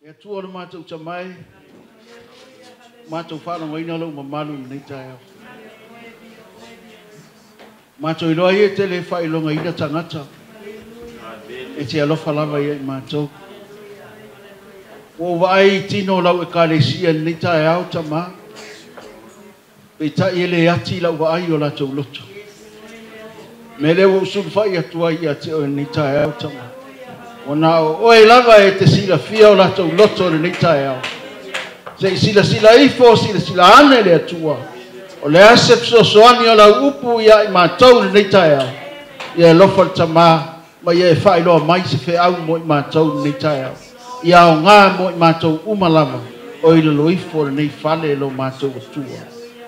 E Atua o le matou tamai, matou faalogoina lou mamalu i lenei taeao. Matou iloa ia e te le faailogaina tagata, e te alofa lava ia i matou. Ua ou vaai i tino o lau ekalesia i lenei taeao, Tama, peitai e le ati lau vaai i o latou loto. Me lea ua ou sulufai atu ai ia te oe i lenei taeao, Tama. Ua na o oe lava e te silafia o latou loto i lenei taeao. Se i silasila ifo, silasila ane le Atua. O le a se fesoasoani o lau upu ia i matou i lenei taeao. Ia e alofa le Tama, ma ia e faailoa mai se feau mo i matou i lenei taeao. Ia aoga mo i matou uma lava, o i lalo ifo o lenei fale lo matou Atua.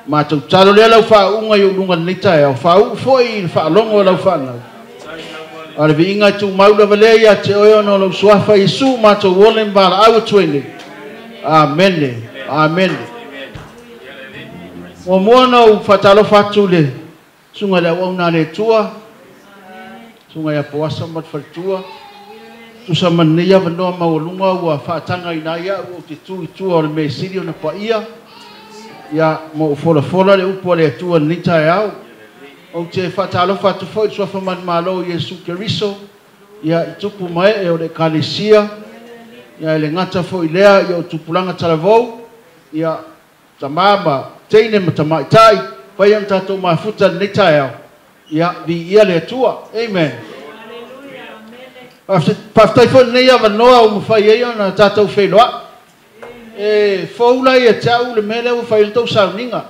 Matou talo lea lau faauuga i uluga lenei taeao, faauu foi i le faalogo o lau whanau. A le viiga e tumau lava lea ia te oe ona o lau suafa Iesu matou ole ma valaau atu ai nei. Amene, amene. Muamua ona ou faatalofa atu le susuga i le auauna a le Atua, susuga ia Poasa ma le faletua. Tusa ma lenei avanoa maualuga ua faatagaina ai au ou te tu i tua o le mea sili ona paia. Ia, ma ou folafola le upu a le Atua i lenei taeao. Ou te faatalofa atu foi i le suafa manumalo o Iesu Keriso, ia i tupu ma ee o le ekalesia, ia e le gata foi lea ia o tupulaga talavou, ia tama ma teine ma tamaitai, fai ona tatou mafuta i lenei taeao, ia viia le Atua. Amen. Faafetai foi lenei avanoa ua mafai ai ona tatou feiloai. E fou la ia te au le mea lea ua fai ai le tou sauniga.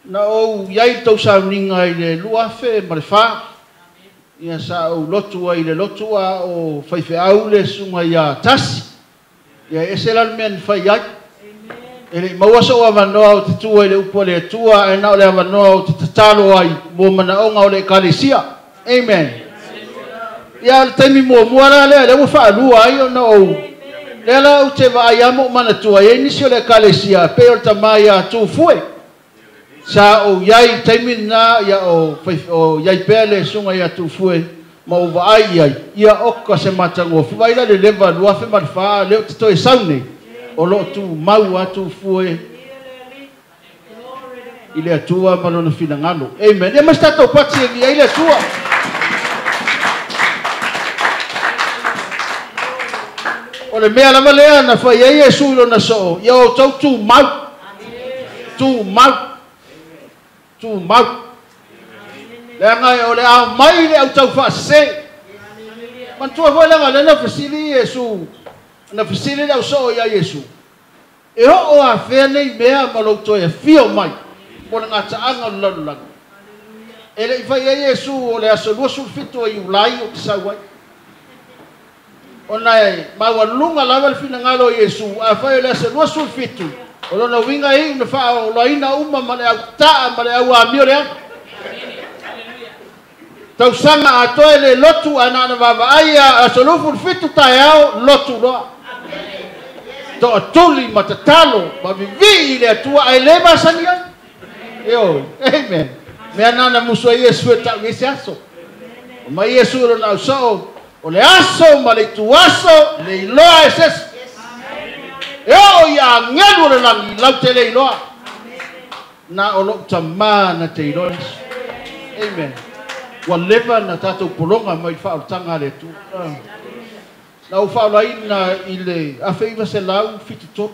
Na ou iai le tou sauniga i le 2004. Ia sa ou lotu ai i le lotu a o faifeau le susuga ia Tasi. Ia e ese la le mea na fai ai. E le i maua sou avanoa o te tu ai le upu a le Atua, ae na o le avanoa o te tatalo ai mo manaoga o le ekalesia. Amen. Ia o le taimi muamua la lea, lea ua faalua ai ona ou lea la ou te vaai lava ma ou manatua i ai nisi o le ekalesia pei o le tama ia Tufue. Sa ou iai i le taimi lena, ia o o iai pea le susuga ia Tufue ma ou vaai i ai, ia oka se matagofie. Vaai la le leva 2004 lea ou te toe sau nei, o lo o tumau lava Tufue i le Atua ma lona finagalo. Amen. Ia ma se tatou pati e viia ai le Atua. O le mea lava lea na fai ai Iesu i lona soo, ia outou tumau. Tumau. Tumau. Leaga o le a omai le autau faasese. Manatua foi leaga lea na fesili Iesu, na fesili le ausoo ia Iesu, e oo afea nei mea ma lou toe afio mai mo le gataaga o le lalolagi. E le i fai ai Iesu o le aso 27 o Iulai o te sau ai. Ona e maualuga lava le finagalo o Iesu, afai o le aso 27, o lona uiga e iu na faaolaina uma ma le autaa ma le auamio leaga. Tausaga atoa e le lotu ae na ona vaavaai a aso 27 taeao lotu loa. Toatuli ma tatalo ma vivii i le Atua ae le masani ai. Ioe. Amen. Mea na na musu ai Iesu e tau i ai se aso. O mai Iesu i lona ausoo, o le aso ma le ituaso le iloa e se isi. E oo i agelu o le lagi lau te le iloa. Na o lou Tama na te iloa le aso. Amen. Ua leva na tatou pologa mai le faaolataga a le Atua. Na ou faaolaina i le 1973.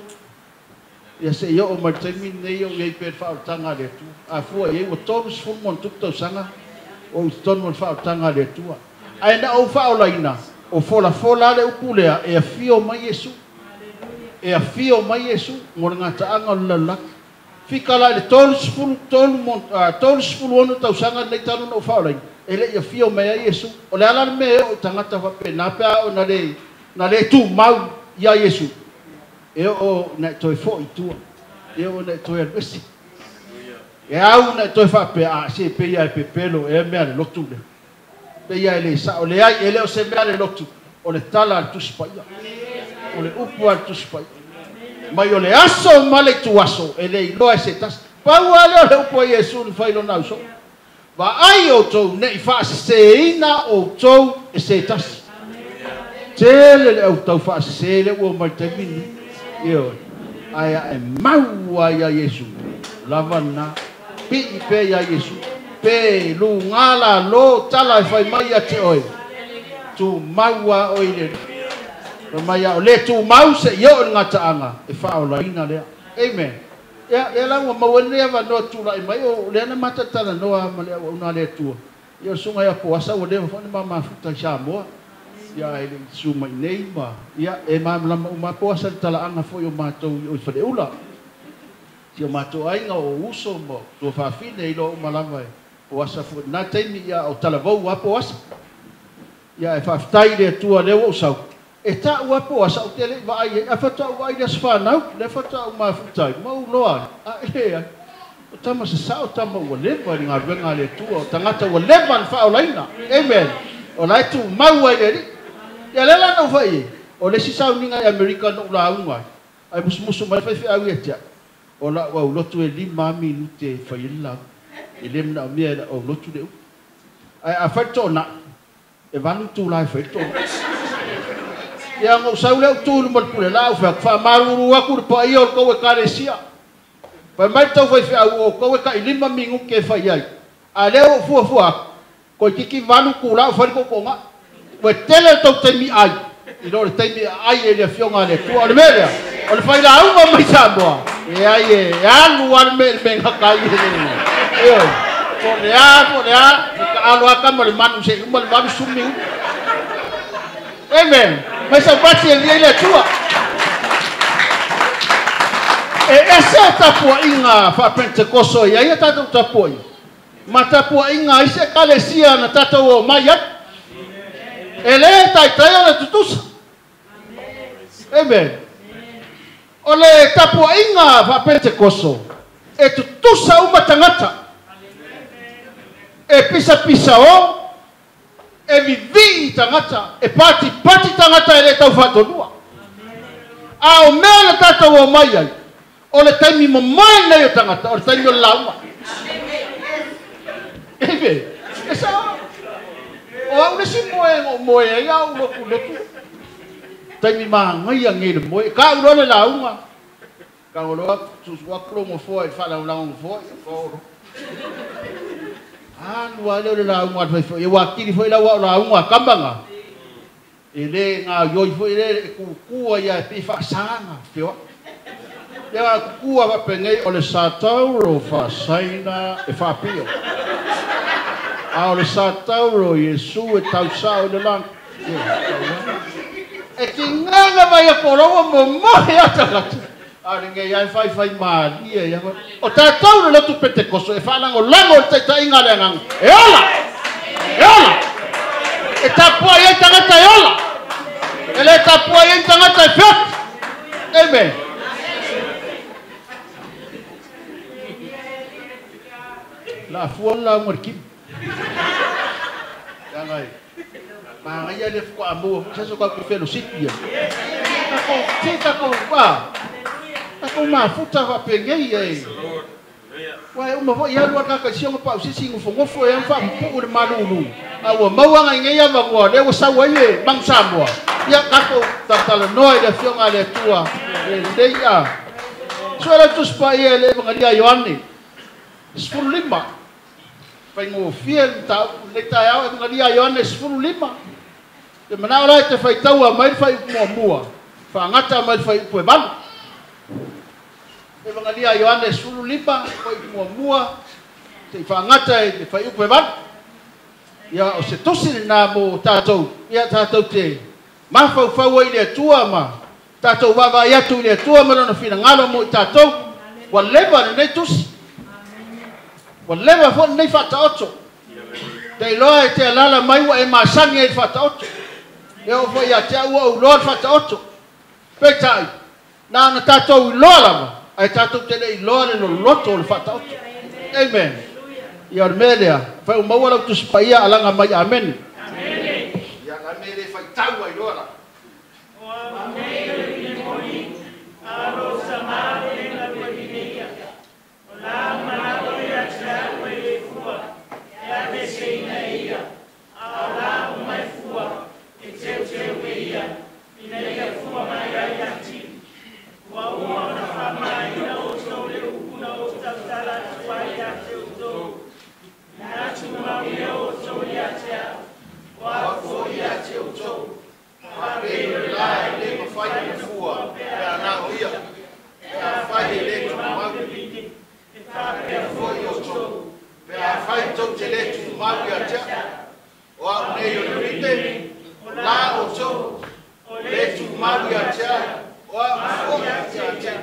Ia se i oo mai le taimi lenei o ou i ai pea i le faaolataga a le Atua. A fua i ai ua 30 ma ona tupu tausaga o ou i totonu o le faaolataga a le Atua. Ae na ou faaolaina, o folafola le upu lea e afio mai Iesu. E afio mai Iesu mo le gataaga o le lalolagi. Fika la i le 36 tausaga lenei talu na ou faaolaina, e le i afio mai ai Iesu. O le a la le mea e oo i tagata faapena pe a oo na le tumau ia Iesu. E oo na e toe foi i tua, e oo na e toe alu ese. E au na e toe faapea, a se pei ia e pepelo ea mea le lotu lea. Pei ia e le sao, leai, e le o se mea le lotu, o le tala a le Tusi Paia. O le upu a le Tusi Paia. Mai o le aso ma le ituaso, e le iloa e se tasi. Pau lava lea o le upu a Iesu na fai i lona ausoo. Vaai outou nei faaseseina outou e se tasi. Tele le au tau faasese lea ua mai taimi ni. Ioe. Ae ae mau ai ia Iesu. Lava na. Pii pe ia Iesu. Pe luga la lo tala e fai mai ia te oe. Tu maua o i le. Mai ia o le tu mau se i o le ngata e whaolaina lea. Amen. Ia le la ua maua le va no tula i mai o le na mata tala noa ma le au una le tua. Ia sunga ia poasa ua le fo ni mama futa i Samoa. Ia e le su mai nei ma ia e ma lama uma poasa le talaanga foi o matou i o faleula. Si o matou aiga o uso mo tua faafine i lo uma lava e poasa foi na taimi ia o talavou a poasa. Ia e faafetai le Atua lea ua ou sau. E ta'u a poasa o te le vaai ai. A faatoa ou vaai i le aso fanau, le faatoa ou mafuta ai, ma ou loa ai. A e ai. O tama sa sao tama ua leva i le galuega a le Atua, o tagata ua leva na faaolaina. Amen. O la e tumau ai le Alii. Ia lea la na ou fai ai, o le isi sauniga i Amerika na ou lauga ai, ai musumusu mai faifeau ia te au. O la'u aulotu e 5 minute e fai ai le lauga. E le manaomia e la'u aulotu le upu. Ae afai le toonai, e 8 itulā e fai le toonai. Ia ona ou sau lea ou tu i luma o le pule la au fai atu, faamalulu atu le paia o le tou ekalesia. Fai mai le tau faifeau o outou e tai 5 minute e fai ai. A lea ua ou fuafua atu, toeitiiti 8 itulā o fai le tootoogai. Ua tele le tou taimi ai, i lo le taimi e aai ai le afioga a le Atua. O le mea lea, o le failauga mai Samoa, e ai e alu a le mea i le mea gata ai e le. Ioe, po o le a, po o le a, e taalo lava tama le manu se i uma le 80 minute. Amen. Mai saupati e lia i le Atua. E ese tapuaiga faa-Pentekoso e i ai a tatou tapuaiga. Ma tapuaiga ai se ekalesia na tatou o mai ai. E le taitai o le tutusa. Amen. O le tapuaiga faa-Pentekoso e tutusa uma tagata. E pisapisa o, e vivii tagata, e patipati tagata e le tau faatonua. A o mea na tatou o mai ai, o le taimi momoe nei o tagata, o le taimi o le lauga. Amen. E sao. O au le si moe ngo moe ai au lotu lotu. Taimi maangai nei le moe. Ka ulo le lauga. Ka ulo susu aku lo mo foi fa lau lau foi fo. Alu ale le lauga fai foi. Wa kiri foi lau lauga kambanga. E le ngā yoi foi le e kukua ia e pi whaasanga. Whioa. Ia kukua wapenei o le satauro whaasaina e whaapio. A o le satauro Iesu e tausao le lang. E ki nganga mai a poroa mo mohe a tagata. A le ngei ai whai whai maalia ia. O tātou le lotu Pentekoso e whaalango lango le taitainga le anganga. E ola! E ola! E tapua i ai tagata e ola! E le tapua i ai tagata e whioti! Amen. La fua la unga le kimi. Ia ngai. Maangaia le fuka amua. Sa so ka ku fellowship ia. Tako, te tako, wa. Tako mafuta wa pengei ia e. Wa e uma foi alu a kaka isi onga pau sisi ngofo e amfa mpu'u le malulu. A ua maua ngai ngei ava ngua le ua sau ai e mang Samoa. Ia kako tatala noa i le afioga a le Atua. E lelei a. Sue le Tusi Paia i le Evangelia Ioane. 15. Faigofie le mataupu lenei taeao Evangelia Ioane 15. Te manao la e te faitaua mai le faiupu muamua. Faagata mai le faiupu e 8. Evangelia Ioane 15, faiupu muamua. Te i faagata i le faiupu e 8. Ia o se tusi lena mo tātou. Ia tātou te mafaufau ai i le Atua ma tātou vaavaai atu i le Atua ma lona finagalo mo i tātou. Ua leva lenei tusi. Ua leva foi lenei faataoto. Te iloa e te alala mai ua e masani ai le faataoto. E oo foi ia te au ua ou loa le faataoto. Peitai, na ona tātou iloa lava, ae tātou te le iloa le loloto o le faataoto. Amen. Ia o le mea lea, fai umaua lau Tusi Paia alaga mai amene. Ia la mea le faitau ai loa la. O au nei o le moni, a o lo sama le galueina ia. O la manao ia te au e le fua, e aveseina e ia, a o la o mai fua, e teuteu e ia. Tumau ia te au, o au fua ia te au.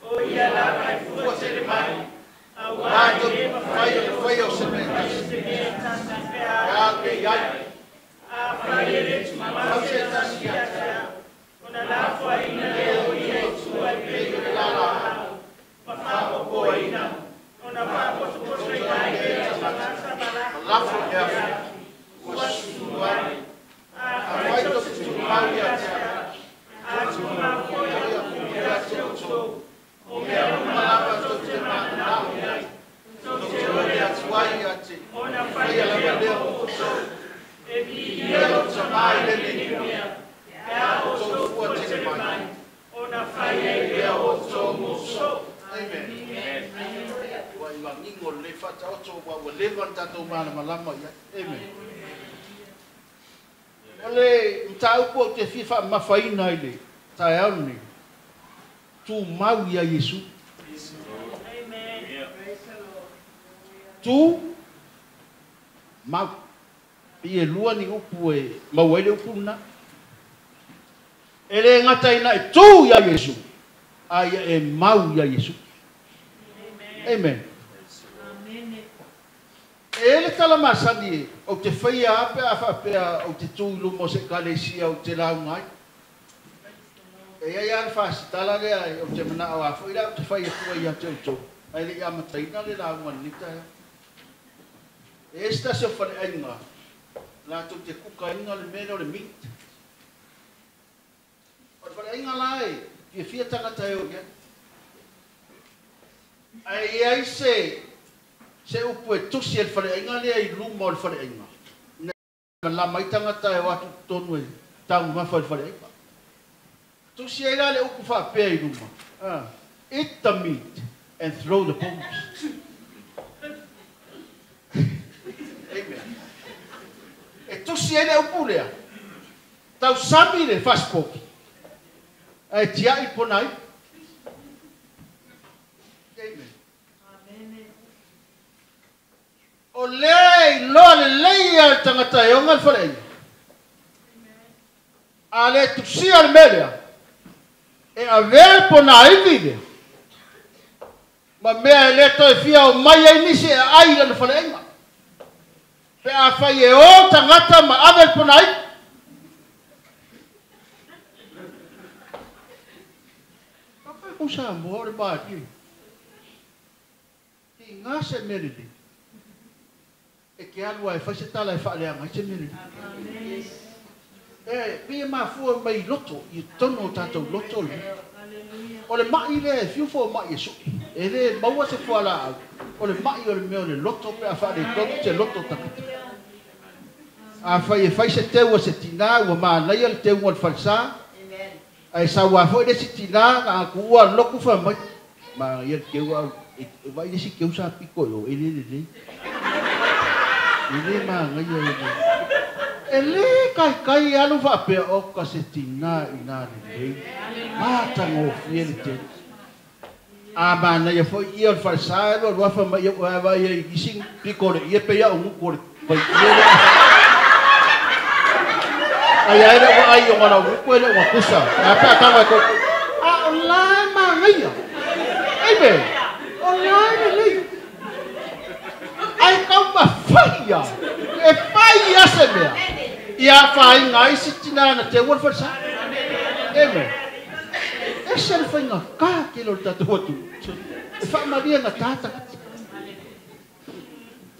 O ia lava e fua tele mai, auā e lē mafai ona faia o se mea e tasi pe a alu nei ai. Afai e lē tumau se tasi ia te au, ona lafoaiina lea o ia i tua e pei o le lalaau, ma faapopoina, ona faapotopotoina ai lea e tagata ma lafo i le afu, ua susunu ai. Afai tou te tumau ia te au, a tumau foi au upu ia te outou, o mea uma lava tou te mananao i ai, tou te o le Atua ia te ona faia lava lea mo outou. E viia lou Tamā i lenei mea, pe a outou fua tele mai, ona fai ai lea o outou mo soo. Amen. Ua i magigo lelei faataoto ua ua leva ona tatou malamalama i ai. Amen. O le mataupu ou te fia faamamafaina i le taeao lenei, tumau ia Iesu. Tu mau. Pei e lua ni upu e maua ai le upu lena. E le gata ina e tu ia Iesu, a ia e mau ia Iesu. Amen. E i ai le tala masani e, ou te faia a pe a faapea ou te tu i luma o se ekalesia ou te lauga ai. E i ai lava le fasitala lea ou te manao a foi la ou te fai atu ai ia te outou, ae le i amataina le lauga i lenei taeao. E i ai se tasi o faleaiga latou te kukaina le mea lea o le meat. O le faleaiga la e fiafia tagata e o i ai. Ae i ai se se upu e tusi e le faleaiga lea i luma o le faleaiga, ina ia malama ai tagata e o atu i totonu e taumamafa i le faleaiga. Tusi ai la le upu faapea i luma, Eat the meat and throw the bones. Amen. E tusi ai le upu lea, tausami le fasipovi, ae tiai le ponaivi. Amen. O lea e iloa lelei lava e le tagata e ona le faleaiga. A le tusia le mea lea, e avea le ponaivi lea ma mea e le toe fia omai ai nisi e aai i lana faleaiga. Pe afai e o tagata ma ave le ponaivi. Papai ko Samoa o le malie. I gā se mea lelei. E te alu lava e fai se tala e faaleaga ai se mea lelei. E pei e mafua mai i loto, i totonu o tatou loto le mea. O le ma'i lea e fiu fomai e su'i, e le maua se fualaau, o le ma'i o le mea o le loto pe a faaletonu se loto o tagata. Afai e fai se teu a se tinā ua manaia le teuga o le falesa, ae sau lava foi le isi tinā na tuua le lotu fai mai, Manaia le teu a e vaai le isi teu sa pito i o, e le lelei. E le manaia e le. E le taitai alu faapea, oka se tinā inā lelei. Matagofie le teu. A manaia foi ia o le falesa e lualua fai mai ia e vaai ai i isi pito o le ie pei a o gutu o le vai ie lea. Ai ai le ua ai o ngala gutu e le ua tusa. A pe a tago e koukou. A o la e manaia. Amen. O la e lelei. Ae taumafai ia e fai ia se mea ia afaina ai si tina na teua le falesa. Amen. Ese le faigata tele o le tatou atunuu e faamalie gata tagata.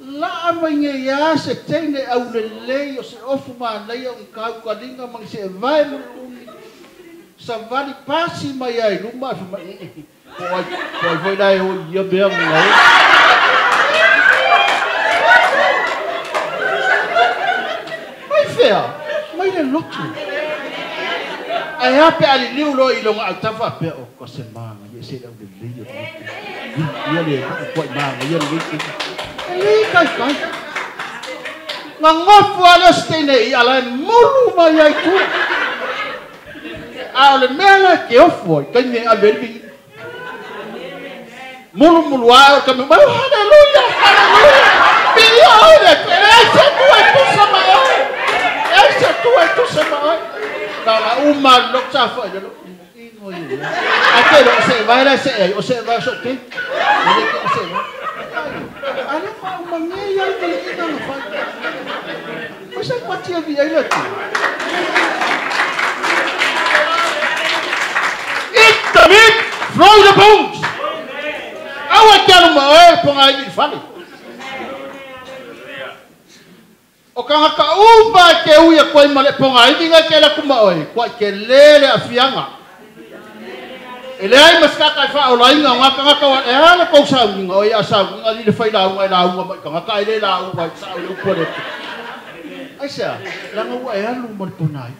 Laa mai nei a se teine aulelei o se ofu manaia o ni kaukaliga ma ni seevae muliuli savali pasi mai a i luma ae fai mai, Po o ai, po o ai foi la e o i ia mea ma e. Mai fea? Mai le lotu. Ae a pe a liliu loa i lona autafa faapea, Oka se manaia se le aulelei o lenei taimi. Ia le alii tuai manaia lenei taimi. E le taitai. Gagofo lava lea o se teine i'a la e mulu mai ai i tua. A o le mea la e te ofo ai, taimi e ave ai le viiga. Mulumulu ae o le taimi mai, oh, haleluia, haleluia, viia oe le Atua. E leai se Atua e tusa ma oe. E leai se Atua e tusa ma oe. Na uma lo sa fa lo ino i. A te lo se vai la se o se vai so ke. Le ke se vai. Ale fa uma nge ia le ina na fa. O se patia vi ai la tu. Eat the meat, throw the bones. Aua te alu ma oe ponga i fale. O kanga ka uma ke uia koe ma le ponga i nga ke la kuma oe. Kua ke lele a fianga. E le ai maska kai fa o lainga nga kanga ka e ala kou sau ninga oe a sau ninga li le fai la unga la unga mai kanga ka ile la unga sa o le upole. Ai sea, langa ua e alu ma le ponga i.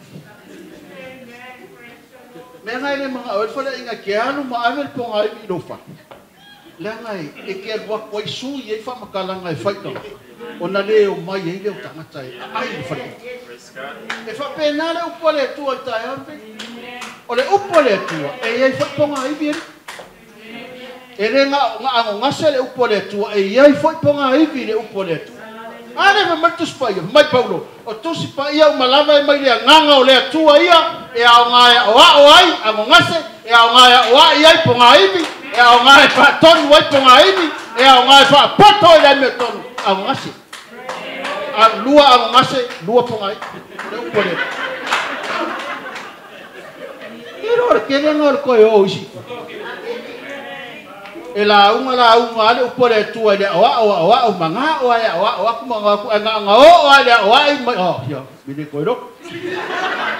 Mea ngai le mga oe fale inga ke alu ma ave le ponga i lo fa. Langa e ke alu koe sui e fa makalanga e faita. O na leo mai e leo tangata e ai le fale. E fa pena le upo le tua i tai ampe. O le upo le tua e iai fa ponga i vi. E le nga nga ngase le upo le tua e iai fa ponga i vi le upo le tua. Ale me mai tusi paia, mai Paulo. O tusi paia o malava e mai le nganga o le tua ia e ao ngai o a o ai ango ngase e ao ngai o a i ai ponga ivi e ao ngai fa tonu ai ponga ivi e ao ngai fa poto i le me tonu ango ngase. A lua ango ngase lua ponga ivi. Le upo le. E ro le kele ngol koe o isi. E la unga ale upo le tua le o a o a o manga o a o a o aku manga aku nga nga o a le o a i mai o ia mi le koe ro.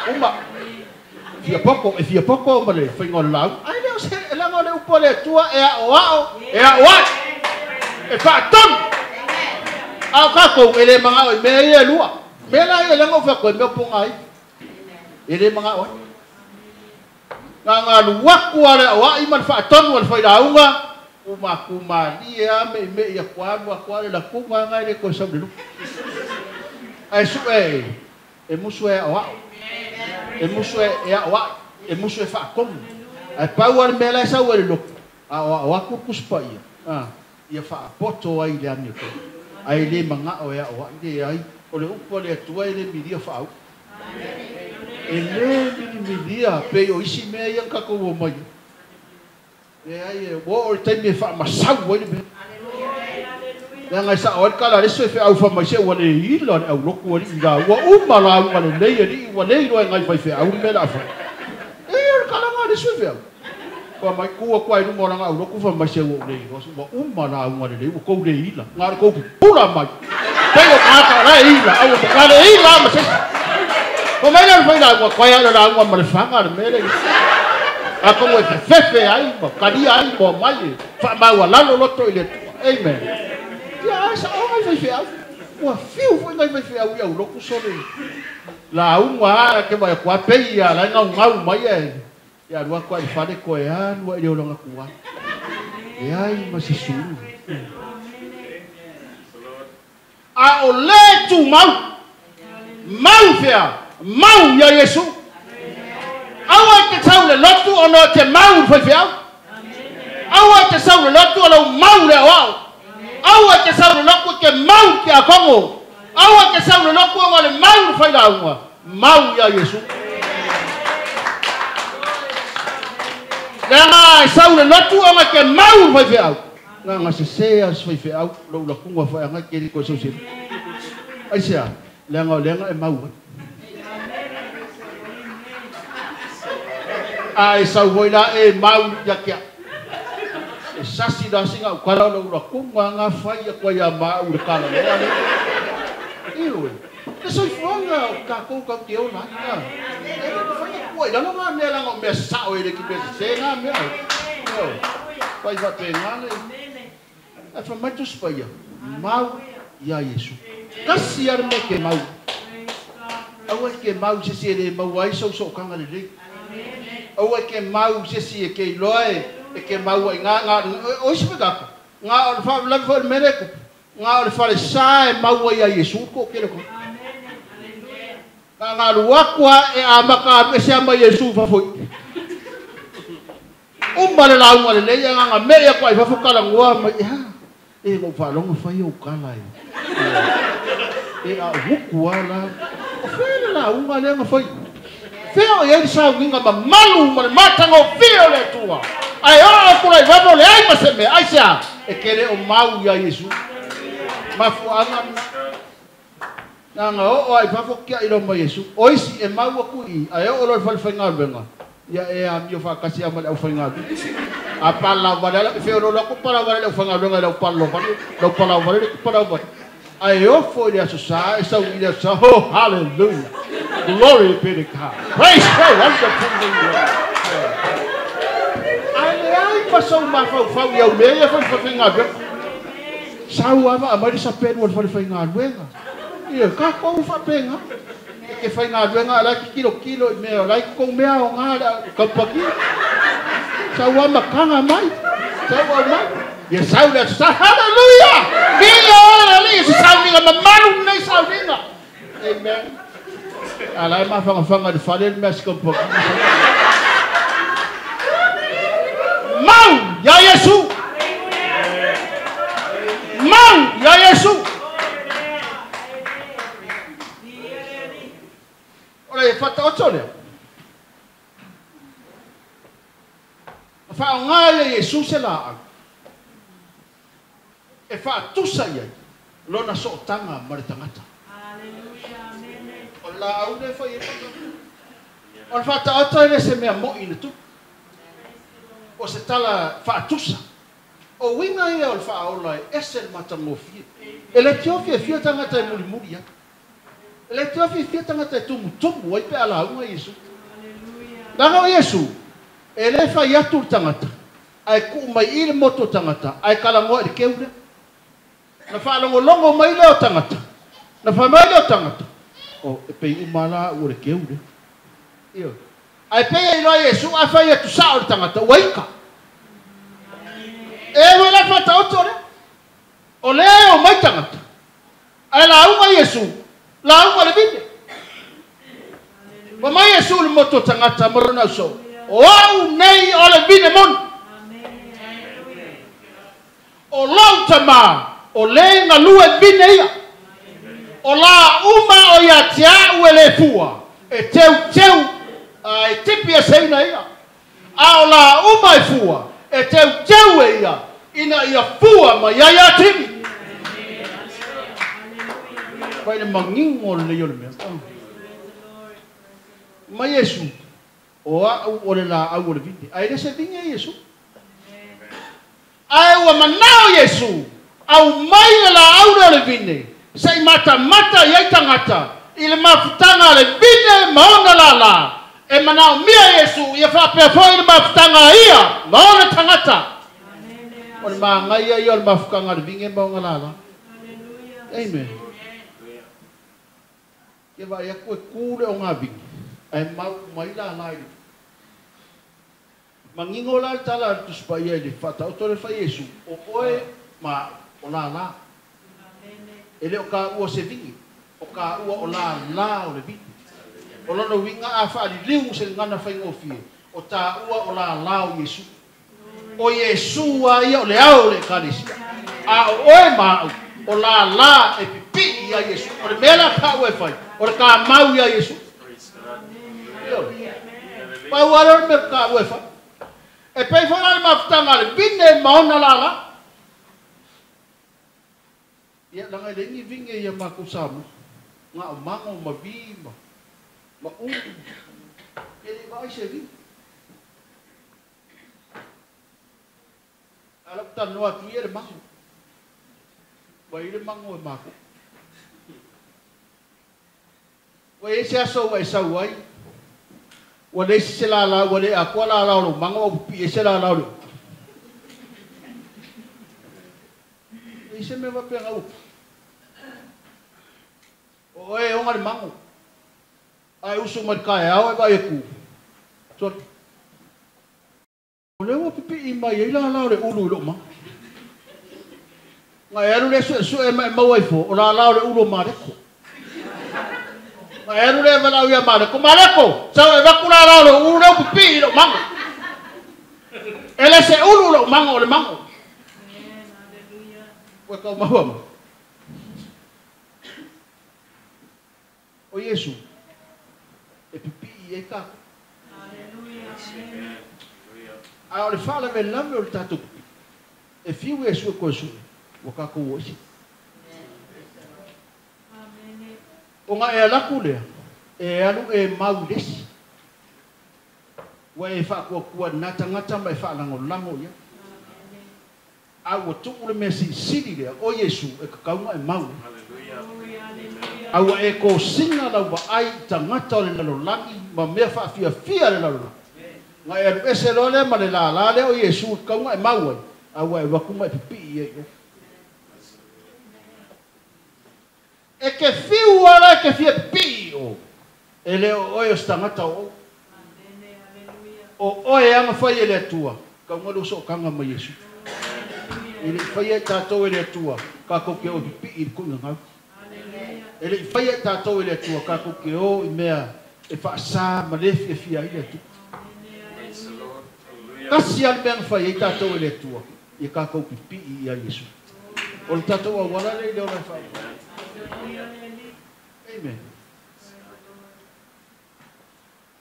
Uma fia poko e fia poko ma le fainga o lau. Ai le o se la ngo le upo le tua e a o a o e a o a e fa ton. A ka ko e le manga o me e lua. Me la e la ngo fa ko me ponga ai. E le manga o. Nga nga luaku ale o a i ma fa ton o le fai la unga. Uma kuma lia me me ia kwa kwa le la kuma ngai le ko sa le. Ai su e e musu e o a. E musu e a o a e musu e fa kom. Ai pau al me la sa o le lo. A o a ku kuspa ia. Ah ia fa poto ai le ani ko. Ai le manga o ia o a le ai o le upo le tua le milia fa au. E le milia pe o isi me ia ka ko o mai. E ai e o le taimi e faamasau ai le mea. Leaga e sao ai le kala le so e feau faamaise ua le ila le auloku alii la ua uma lauga lelei alii ua le iloa e ngai faifeau le mea le afai. E o le kalaga le so e feau. Fa mai kua kua i luma o laga auloku faamaise ua le iloa ua uma lauga lelei ua kou le ila. Nga le kou pupula mai. Pei o tagata o la e ila au ka le ila ma sesi. Fa mai le fai lauga koe a le lauga ma le faga le mea le a como e fefe ai, ma kalia ai, ma mai, fa maua lalo loto i le tua. Amen. Ia sa o ngai faifeau. Ua fiu foi ngai faifeau i au loku sole. La unga ke mai kua pei ia la ngau ngau mai e. Ia lua kua i fale koe a lua i le olanga kua. E ai ma se sulu. A o le tu mau. Mau fea. Mau ia Yesu. Aua te sau le lotu o no te mau faifeau. Aua te sau le lotu o lau mau le oao. Aua te sau le lotu ke mau ke a kongo. Aua te sau le lotu o le mau fai launga. Mau ia Yesu. Leaga e sau le lotu o ke mau faifeau. Nga se se as faifeau lou lakunga fai anga ke li ko sau se. Ai sea, leaga o leaga e mau. Ai sau voi la e mau ia kia. E sasi la singa u kala lo ura kunga nga fai ia koe ia mau le kala le ale. Iwe. E soi fuanga o ka kou kau te ona. E le fai ia kua i lalo ngā mea langa o mea sao e le ki mea se ngā mea. Pai fa te ngā le. E fa mai tusi pai ia. Mau ia Yesu. Kasi ar me ke mau. Aua ke mau se se le mau ai sau so kanga le le. Aua ke mau se si e ke iloa e ke mau ai ngā ngā o isi peka ngā o le wha lavi fo le mereko ngā o le whare sa e mau ai a Yesu ko ke le ko ngā ngā luakua e a maka alu e se ama Yesu fafoi umba le launga le leia ngā ngā mea kwa i fafo kala ngua mai e mau whalonga whai au kala e e a huku ala o whele launga le nga whai. Fea o iai le sauniga mamalu ma le matagofie o le Atua. Ae oo atu la i fafo leai ma se mea. Aisea? E te le o mau iā Iesu. Mafuaaga lena. Na oo ai fafo tiai loa ma Iesu. O isi e mau atu i i, ae oo loa i le fale faigaluega, ia e amio faatasi lava ma le aufaigaluega. A palalava vale lava, e feoloolo atu palalava vale le aufaigaluega i lau palalava vale, lau palalava vale le palalava vale. Ae ofo i le Aso Sa, e sauni i le Aso Sa. Oh, hallelujah! Glory be to God. Praise the wonderful name. Ae leai ma sou mafaufau i au mea ia fai i le fale faigaluega. Sau lava aumai le sapelu o le fale faigaluega. Ia, tatou faapena. E te faigaluega a o la e te tilotilo i mea o la e i tou mea aoga le kamupani. Sau lava ma taga mai. Sau aumai. Ia sau le Aso Sa. Hallelujah! Viia oe le Alii i se sauniga mamalu lenei sauniga. Amen. A la e mafanafana i le fale le mea a si kamupani. Mau iā Iesu! Mau iā Iesu! O le Faataoto lea, na faaaoga ai e Iesu se laau e faatusa i ai lona sootaga ma le tagata. O le laau lea e fai ai faataoto. O le Faataoto e le se mea mo'i na tupu. O se tala faatusa. O uiga ia o le faaola e ese le matagofie. E le tio fiafia tagata e mulimuli ai. E le tio fiafia tagata e tumutumu ai pe a lauga Iesu. Leaga o Iesu, e le fai atu le tagata, ae tuu mai i le motu o tagata, ae talanoa i le keu lea. Na faalogologo mai lea o tagata, na fai mai lea o tagata, O, e pei uma lava la ua le keu lea. Ioe. Ae pei e iloa Iesu a fai atu sao i le tagata, ua ika. E ua la faataoto lea. O lea e omai tagata, ae lauga Iesu, lauga le vine. Fai mai Iesu i le motu o tagata ma lona ausoo, O au nei o le vine moni. O lou tama, o le galue vine ia. O la uma o ia te a'u e le fua, e teuteu, a e tipi eseina ia. A o la uma e fua, e teuteu e ia, ina ia fua mai ai atili. Fai le manino lelei o le mea. Mai Iesu, o a'u o le laau o le vine. Ae le se vine Iesu. Ae ua manao Iesu, aumai le laau lea o le vine, se i matamata i ai tagata i le mafutaga a le vine ma ona lala. E manaomia Iesu ia faapea foi le mafutaga a ia ma ona tagata. O le manaia ia o le mafutaga a le vine ma ona lala. Amen. Ke vaai atu e ku le ogavine, ae mau uma ai lala i le. Manino la le tala a le Tusi Paia i le faataoto lea fai Iesu, O oe ma a'u, o lala. E le o kāua se vine, o kāua o lala o le vine. O lona uiga a faaliliu se gagana faigofie, o tāua o lala o Iesu. O Iesu a ia o le ao o le Ekalesia, a o oe ma a'u, o lala e pipi'i iā Iesu. O le mea la kāua e fai, o le kāmau iā Iesu. Ioe. Pau lava lea o le mea taua e fai. E pei foi la le mafutaga a le vine ma ona lala. Ia, leaga e leai ni vine ia matou Samoa. Na o mago ma vi ma, ma ulu. E le i vaai se vine. A o lau talanoa atu ia i le mago. Ua i ai le mago e matou. Ua i ai se aso ua e sau ai, ua leai se lala, ua le atoa lala o lou mago a ua pipii ai se lala o le uta. E i ai se mea faapena ua tupu. O oe e ona le mago, a e usu mai i le taeao e vaai atu, sole. O lea ua pipii mai ai lala o le ulu i lou mago. Na e alu lea suesue ma e maua ifo, o lala o le ulu o Maleko. Na e alu lea e valaau ia Maleko, Maleko, sau e avatu lala o le ulu lea ua pipii i lou mago. E le se ulu lou mago, o le mago. Ua tau maua mai. O Iesu, e pipii pipi e ka. A o le faalavelave o le tatou pipi e fiu e sue koe sue ua kakou o isi. O ngā e alaku lea e alu e mau lesi. Ua e whaakuakua nā tangata ma e whaalangolango ia. A ua tuu le mea silisili lea o Iesu e kakaunga e mau. A ua e kōsinga lau vaai i tagata o le lalolagi ma mea faafiafia le lalolagi. Nga e alu ese loa lea ma le lālā lea o Iesu e kakaunga e mau ai. A ua e alu atu ma e pipii ia i o. E ke fiu ala e ke fia pipii i o. E le o oe o se tagata o ou. O oe e agafai e le Atua, kauga le osookaga ma Iesu. E le'i faia i tatou e le Atua, kakou ke o i pipii i le kuʻigagau. E le'i faia i tatou e le Atua, kakou ke o i mea e faasā ma lē fiafia ai le Atua. Tasi a le mea na fai ai tatou e le Atua, ia kakou pipii ia Iesu. O le tatou auala lea i le ola e faauma. Amen.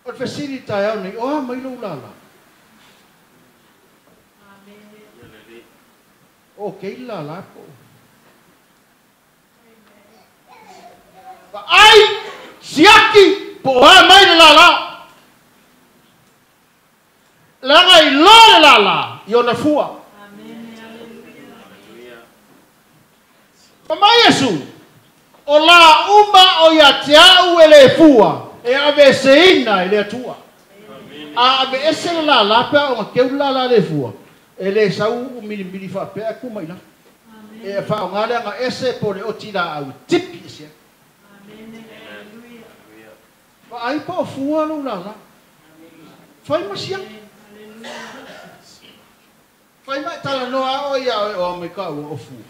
O le fesili i le taeao nei, o a mai lou lālā? O okay le lālā po o? Vaai, siaki, po o a mai le lālā? Leaga i loa le lālā i ona fua. Fa mai Iesu, O lā uma o ia te a'u e lē fua, e aveeseina e le Atua. A aveese le lālā pe a o ona keu le lālā lē fua, e lē sau uu milimili faapea ae ku mai i lalo. E faaaoga le aga ese po o le oti laau e tipi ese ai. Vaai po o fua lou lālā. Fai ma siaki. Fai ma e talanoa a oe ia oe o a mai ka ua o fua.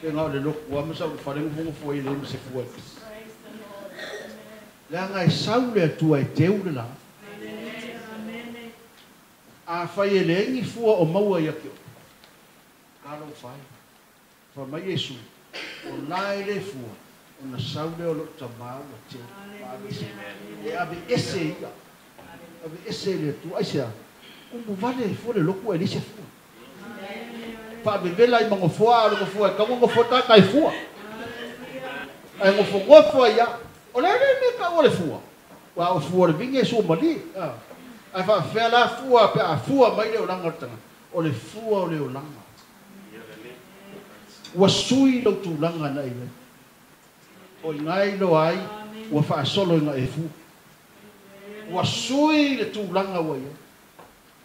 Pe na o le loku lava ma sau i le fale nofonofo ai e leai ma se fua e pisi. Leaga e sau le Atua e teu le la. Afai e leai ni fua o maua ia te oe, talofa e. Fai mai Iesu, O la e le fua, ona sau lea o lou Tamā ua teu, ma aveese. E aveese ia, aveese e le Atua. Aisea? Umu vale ai fua le lotu ae leai se fua. Faavevela ai ma nofoa, a o le nofoa e taua nofoa tagata e fua. Ae nofonofo ai lava. O le a le mea e taua o le fua? Aua o fua o le vine e suamalie. Ae faapefea la fua pe a fua mai le olaga o le tagata? O le fua o le olaga. Ua sui lou tulaga na i ai. O i ina e iloa ai ua faasolo ina e fua. Ua sui le tulaga ua i ai.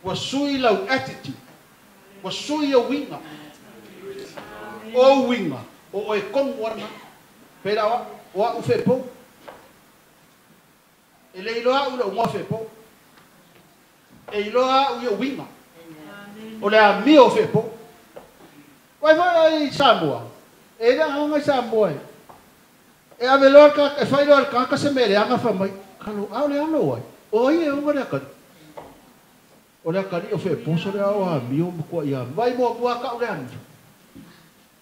Ua sui lau attitude. Ua sui ou uiga. O ou uiga, o oe tonu lava lena. Pei la o a'u, o a'u feepou. E le iloa a'u i lo'u igoa feepou. E iloa a'u i ou uiga. O le amio o feepou. Vaai foi i Samoa, e i ai le agaga i Samoa e e ave loa le tagata, e fai loa e le tagata se mea leaga fai mai, Kalo, a o le alo o ai? O ai e ona le atalii? O le atalii o feeposo lea o amio ma matuai amio. Vaai muamua lava tau le amio.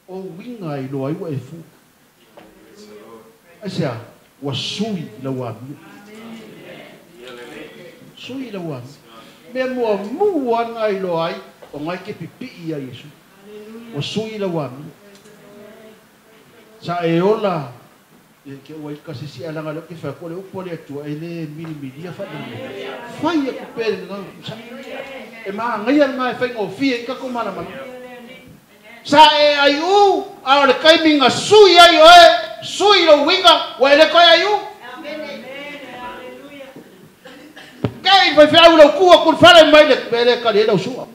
O uiga e iloa ai ua e fua. Aisea? Ua sui i lau amio. Sui i lau amio. Mea muamua lena e iloa ai o na e te pipii ia Iesu. Ua sui i lau amio. Sa e ola e ke ua i ka se isi ae leaga o lea ou te fai atu o le upu a le Atua e le milimilia faamolemole. Fai atu pea i le gagana tusa. E magaia lena e faigofie ai tatou malamalama. Sa e aiu, a o le taimi na sui ai oe, sui lou uiga, ua e le toe aiu. Kei le faifeau i lou tu atu i le fale mai le mea lea e tali ai lau sua.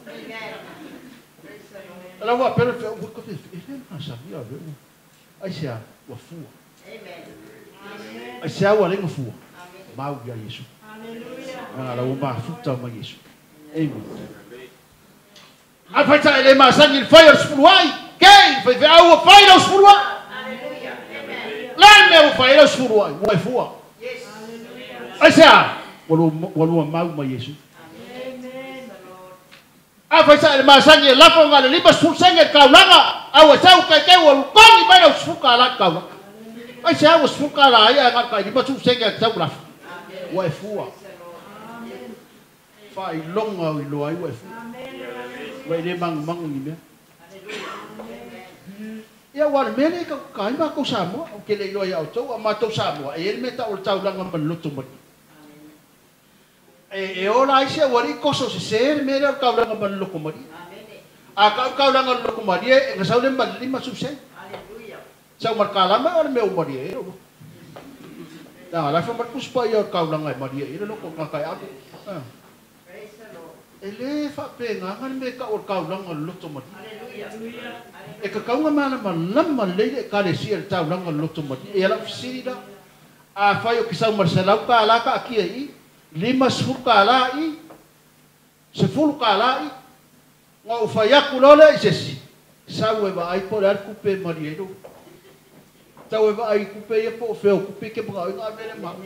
Lau faapea le faifeau, ua e le masani a le Aisea? Ua fua. Aisea ua alai na fua? Mau ia Iesu. Leaga la ua mafuta mai Iesu. Amen. Afai sa e le masani i le fai o le sefulu ai, kei le faifeau ua fai lau sefulu ai. Le a le mea ua fai ai lau sefulu ai? Ua e fua. Aisea? Ua lua mau ma Iesu. Afai sa e le masani e lafo na o le 50 sene i le taulaga, a ua sau kaikai ua lutogi mai lau $10 i le taulaga. Aisea ua $10 ai ae na o le tai 50 sene a te sau lafo? Ua e fua. Faailoga o iloa ai ua e fua. Ua e lē magumagu i ni mea. Ia ua le mea lea e tautaka ai matou Samoa. Ou te le iloa iā outou, a o matou Samoa, e i ai le mea e tau o le taulaga ma le loto malie. E ola ai si aualii toso sesē le mea lea o le taulaga ma le loto malie. A tau le taulaga o le loto malie, e na sau lea ma le 50 sene. Sau ma le kalama o le mea ua malie ai lou loto. Leaga la e fai mai le Tusi Paia o le taulaga e malie ai le loto o le tagata e ave. E lē faapegaga le mea e tau o le taulaga o le loto malie. E tatau ona malamalama lelei le Ekalesia i le taulaga o le loto malie. Ia lau fesili la, afai ou te sau ma le $100 taatia i i, $50 i i, $10 i i, ona ou fai atu loa lea i se isi, sau e vaai po o le a le tupe e malie ai lou loto. Tau e vaai i tupe ia po o fea o tupe e te manao ai ona ave lea ma au.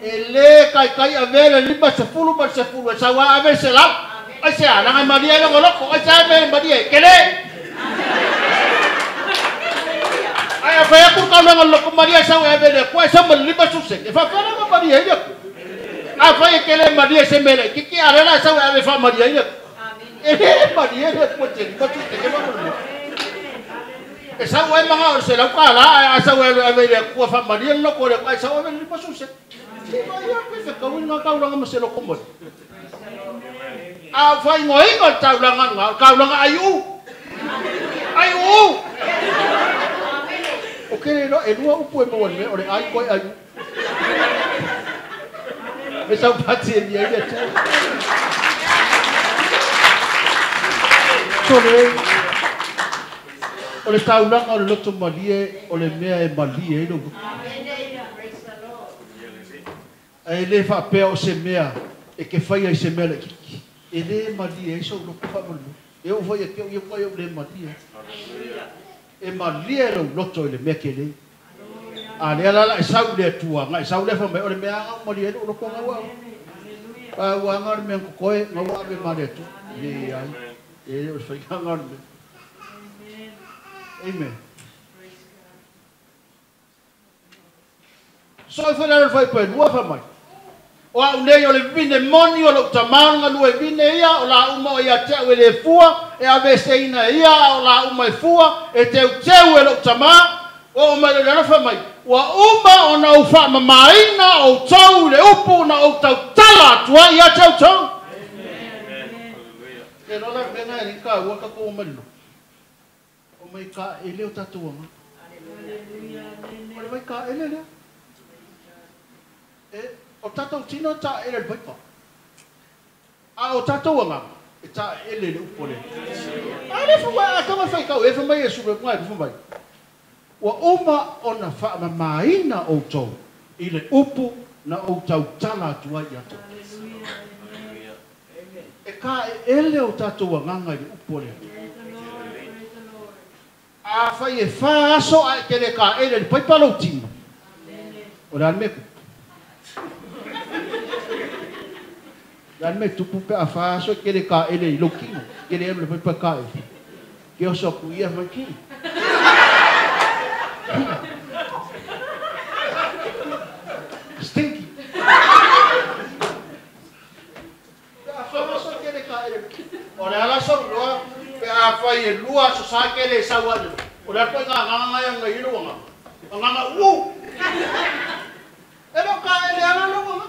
E lē taitai avea le 50 ma le 10, e sau lava ave le 100. Aisea? Leaga e malie ai lona loto. Aisea le mea e malie ai? Tele! Ae a fai atu le taulaga o le loto malie e sau e ave i le Atua, e sau ma le 50 sene, e faapefea la ona malie ai le Atua? Afai e te le malie i se mea laitiiti, a o lea la e sau e ave e faamalie ai le Atua. E lē malie le Atua i se 50 sene faamolemole. E sau ai manao i le $100, ae a sau e alu e ave i le Atua faamalie le loto o le Atua, ae sau ave le 50 sene. Se vaai lava pe fetaui lena taulaga ma se loto malie. A o faaigoaina o le taulaga lena, o le taulaga aiuu. Aiuu! Ou te le iloa, e lua upu e maua i le mea, o le ai toe aiuu. E saupati e nia ai le Atua. Sole, o le taulaga o le loto malie, o le mea e malie ai lou loto. Ae le faapea o se mea e te faia i se mea laitiiti. E lē malie ai sou loto faamolemole. E oo foi ia te au ia matua ou lē malie ai. E malie lou loto i le mea telē. A lea la la e sau i le Atua, na e sau lea fai mai, o le mea lava na ua malie ai lou loto na ua ave. Pau lava na o le mea na totoe, na ua ave ma le Atua. Leai, e le o le faiga na o le mea. Amen. Soo ifo i lalo o le fuaiupu e lua, fai mai, O au nei o le vine moni o lou tamā o le galue vine ia, o la uma o ia te au e lē fua, e aveeseina e ia, a o la uma e fua, e teuteu e lou tamā. Oo mai loa i lalo, fai mai, Ua uma ona ou faamamāina outou i le upu na ou tautala atu ai ia te outou. Te iloa la le mea lena e alii taua tatou omai i le lotu. Omai taele o tatou agaga. O le vai taele lea. E, o tatou tino e taele i le paipa. A o tatou agaga, e taele i le upu a le Atua. A lea fai mai, a tau e faitau e, fai mai Iesu le upu fai mai, Ua uma ona faamamaina outou i le upu na ou tautala atu ai ia te outou. E taeele o tatou agaga i le upu a le Atua. Afai e fa aso ae e te le taele i le paipa lou tino, o le a le mea e tupu? O le a le mea e tupu pe a fa aso e te le taele i lou tino, e te le alu i le paipa e taele? Ke oso atu ia fai mai, Stinky. Pe a fai aso e kele ka ele. O le ala sau loa, pe a fai e lua aso sa kele e sau ale. O le ala koe ngā nganga ngai anga i lo anga. Anganga u. E lo ka ele ala lo anga.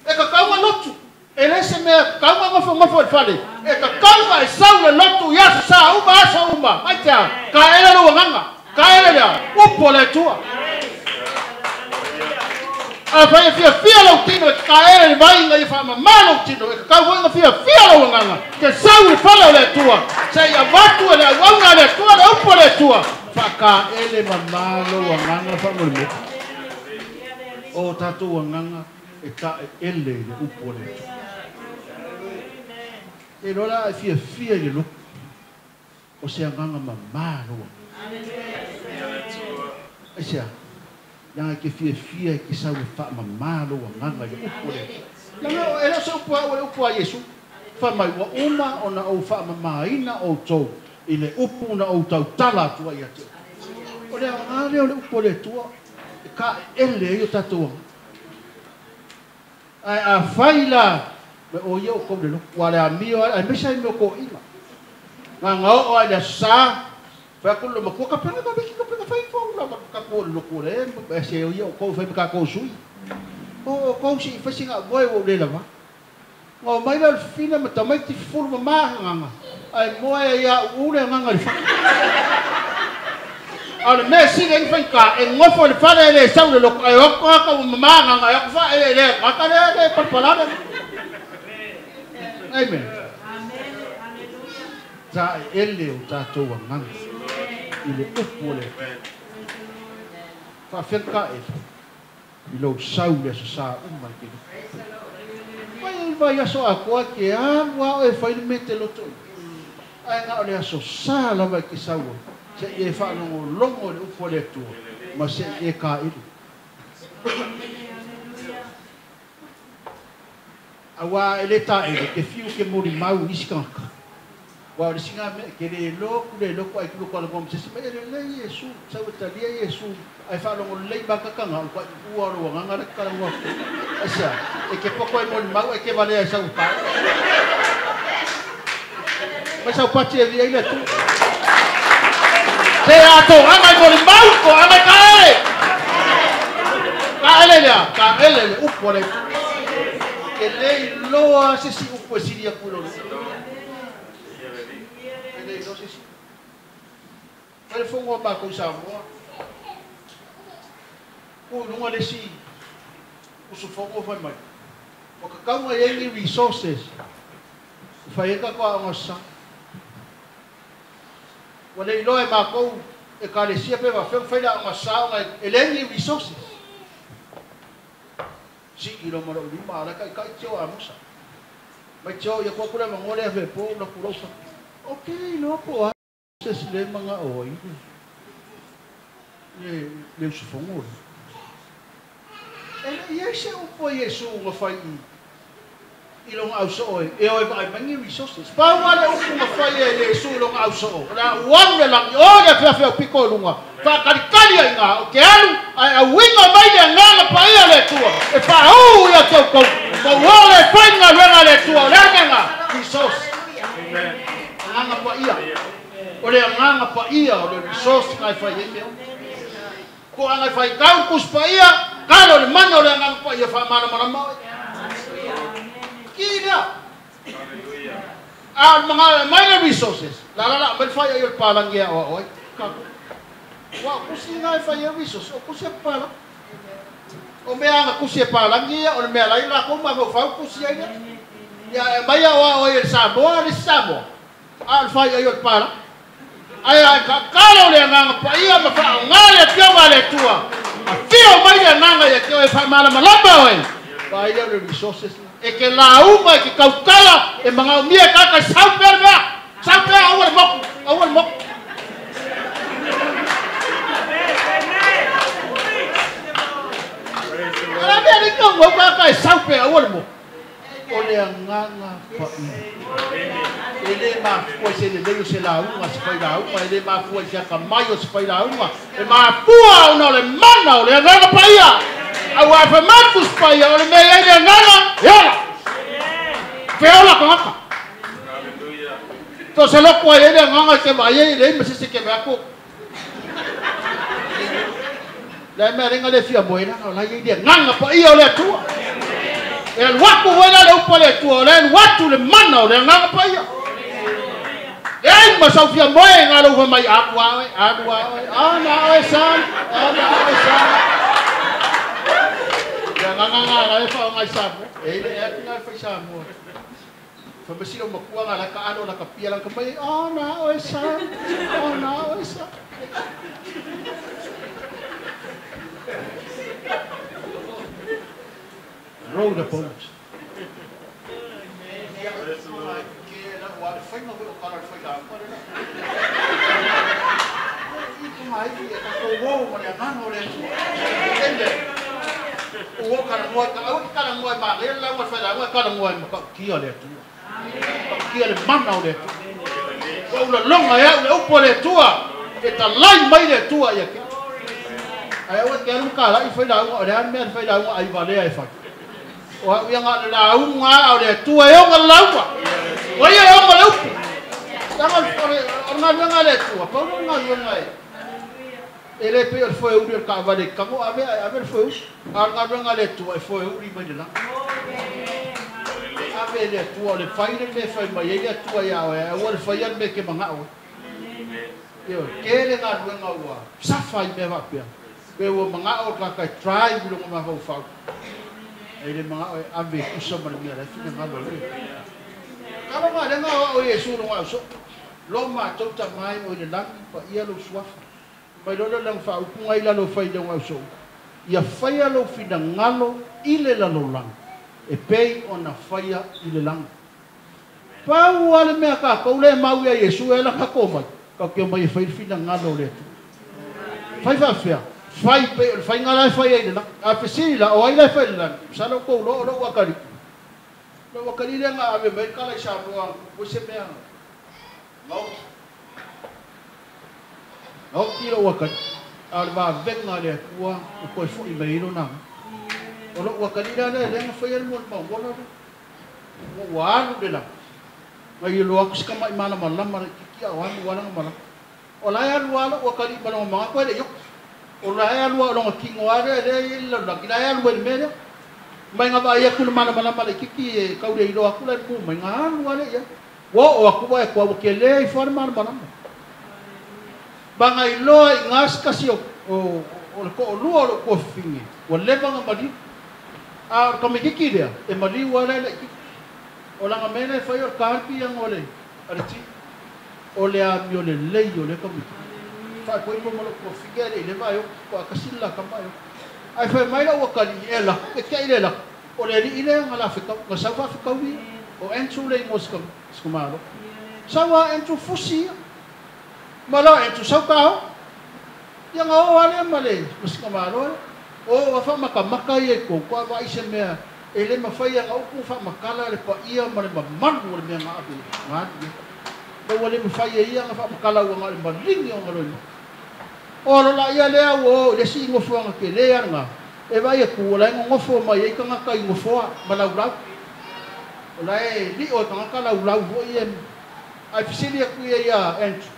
E ka kaunga lotu. E le se mea kaunga ngofongofo i le fale. E ka kaunga e sau le lotu i aso sa uma aso uma. Mai te a, ka ele lo anganga. Ka ele lea, upu o le Atua. Afai e fiafia lou tino e ka ele le vai ina ia faamamā lou tino, e tatau foi ona fiafia lou agaga te sau i le fale o le Atua, seia avatu e le auauna a le Atua le upu a le Atua, faataele mamā lou agaga faamolemole. O tatou agaga e taeele i le upu a le Atua. Te iloa la a e fiafia i le lotu, o se agaga mamā lou agaga. Aisea? Leaga e te fiafia e te sau e faamamā lou agaga i le upu a le Atua. Leaga e le o se upu a au, o le upu a Iesu. Fai mai, Ua uma ona ou faamamāina outou i le upu na ou tautala atu ai ia te outou. O le aoga lea o le upu a le Atua. E ka ele ai o tātou anga. Ai a whai la, me o ia o kou le loko, wale a mio, ai mesa i meo ko inga. Ngā ngā o ai le sa, whai aku le makua, ka penga ka wiki, ka penga whai fau la, ka kua le loko le, e se o ia o kou whai me ka kou sui. O kou si i whaisinga moe o le lava. Ngā mai la whina ma tamai ti fulu ma maha nganga. Ai moe ia ule nganga le whai. A le mea sina i whaika, e ngofo le whare le sau le loko, ai oko haka o mama nganga, ai oko wha e le kaka le le palpalana. Amen. Ta e ele o tātou anganga, i le upu o le whawhenka e, i lau sau le aso sa uma i ke loko. Mai e vai aso a koa ke alu ao e whai le me te loto. Ai ngā o le aso sa lava i ke saua. Se i e whaalongo longo le upu le atua, ma se i e ka ilu. Awa e le ta ele, ke fiu ke mori mau isi kangaka. Wa o le singa me, ke le loku le loku ai kulo kwa le se se me ele le Yesu, sa o talia Yesu, ai whaalongo lei makakanga, o kwa ua ro wanganga le karangua. Asa, e ke poko e mori mau, e ke valea e sau pa. Mai sau pati e via i le tu. Te ato angai mori mau ko angai ka ele. Ka ele lea, ka ele le upu le. Ke lei loa se si upu e siri aku lolo. Ke lei loa se si. Wale fongo a mākou Samoa. Ku lunga le si usu fongo whai mai. Wakakaunga i engi resources. Whai eka koa anga sa. Wale iloa e mākou e ka le sia pe wa whai la anga sa anga e lengi resources. Si ilo mara ulima ala kai kai teo a musa. Mai teo ia kua kura mangole a whepo na kurosa. Ok, iloa po a se sile manga oi. Le usu fongo. E ia se upo Yesu nga whai i. I longa au so oe, e oe vai mangi resources. Pau wale upu nga whai e Yesu i longa au so oe. La uaru le langi, o le whia whia piko lunga. Whakalikali ai ngā, o ke alu, ai au winga mai le nganga pa ia le tua. E whaau ia tau kau, kau ole whai ngā ruenga le tua, o le nganga, resource. Nganga pa ia. O le nganga pa ia, o le resource ngai whai e meo. Ko angai whai kau kus pa ia, kalo le mana o le nganga pa ia wha mana mana maui. Kira. A mga minor resources. La la la, mai whai ai o le pālangi a oa oi. Kako. Wa kusi ngai whai e resource, o kusi e pāla. O mea anga kusi e pālangi o le mea lai la kou ma whau kusi ai lea. Ia e mai a oa oi e Samoa, le Samoa. A le whai ai o le pāla. Ai ai ka kalo le nganga pa ia ma wha o ngā le pio le tua. A whio mai le nganga ia keo e wha malama lamba oe. Whai leo le resources. E ke la uma, e ke kautala, e mangau mia kaka sau pea mea. Sau pea, aua le moku, aua le moku. Ala mea ni kau ngau kaka e sau pea, aua le moku. O le anganga pa'i. E le mafua i se lelei o se launga, se whai launga, e le mafua i se akamai o se whai launga. E mafua ona o le mana o le anganga paia. Au a whamatu spaia o le mea i le anganga, e ola. Feola kangaka. To se loko ai le anganga ke mai e le ma se se ke mea ko. Le mea renga le fia moena, o la i le anganga paia o le atua. E alu atu foi la le upo le atua, o le alu atu le mana o le anganga paia. E ai ma sau fia moe ngā lau mai alu awe, ana oe san, ana oe san. Ia ngā ngā ngā ngā e wha o ngai Samoa. E ile e atu ngā whai Samoa. Whamasiro makua ngā laka alo laka pia laka mai, ana oe san, ana oe san. Row the boat. Ai ua ke alu ka lai fai lauga o le a mea fai lauga ai valea e fai. O au ia nga le lauga o le Atua e oga le lauga. O ia e oga le upu. Tanga o le galuega a le Atua, pau le galuega e. E le pei o le foe uli o le kaavale i kago ave ae ave le foe uli. A o le galuega a le Atua e foe uli mai le lagi. Ave le Atua o le fai le mea e fai mai ai le Atua ia oe, ae aua le faia le mea e te manao ai. Ioe, tele galuega ua safa i mea faapea. Pe ua manao le tagata e drive i lona mafaufau, ae le manao e ave e tusa ma le mea la e finagalo ai le Atua. Talofa lea na o au e Iesu lona ausoo, Lo matou tama e o i le lagi, paia lou suafa. Mai loa lea o le faaupuga i lalo fai i lona ausoo, Ia faia lou finagalo i le lalolagi, e pei ona faia i le lagi. Pau lava le mea a tatou lea e mau ia Iesu e ala tatou omai, tatou te omai e fai le finagalo o le Atua. Fai faafefea? Fai pei o le faiga la e fai ai i le lagi. A fesili la, o ai la e fai i le lagi? Masalo tou iloa o lou atalii. Lou atalii lea na ave mai ai le tala i Samoa na tupu ai se mea gaoti. Gaoti lou atalii, a o le vavega a le Atua ua toe foi mai ai lona agaga. O lou atalii la lea lea na faia le molimau ola lea. Ua ua alu le lagi. Na ia loa atu si tamai malamalama laitiiti a o alu lava lana malama. O la e alu lava lou atalii ma lona manatu ae le i oti. O la e alu lava o lona tino lava lea lea e i ai le lalolagi, la e alu ai i le mea lea. Mai na vaai atu i le malamalama laitiiti e tau le iloa atu la i le mu mai, na alu lava lea i ai. Ua oo atu ua e ua tele ifo lava le malamalama. Ma na iloa i ina se tasi o le toalua o lou tuafafine ua leva ona maliu. A o le tamaitiiti lea, e maliu lava la e laitiiti. O lana mea lea e fai o le ta le piano a le a le ti. O le amio lelei o lea tamaitiiti. Faaipoipo ma lou tuafafine ae le i leva ae oti, faatoa tasi le la tama ae oti. Ae fai mai lau atalii, e alu atu, e tiai le alu atu. O le alii lea na la fetau, na sau faafetau ia. O Andrew le igoa o si tamaloa. Sau a Andrew fusi ia. Ma loa Andrew sau ta o. Ia na o lava lea ma le ma si tamaloa lea. O a faamatamata ia i tou, toa vaai se mea e le mafai ana upu faamatala le paia ma le mamalu o le mea na ave na alu i ai. Ma ua le mafai e ia ona faamatala ua na o le maligi ona loimata. O alo laia lea ua o i le isi nofoaga tele a lena, e vaai atu o la e nonofo mai ai tagata i nofoa ma laulau. O la e lio e tagata laulau foi ia ae fesili atu ia ia Andrew,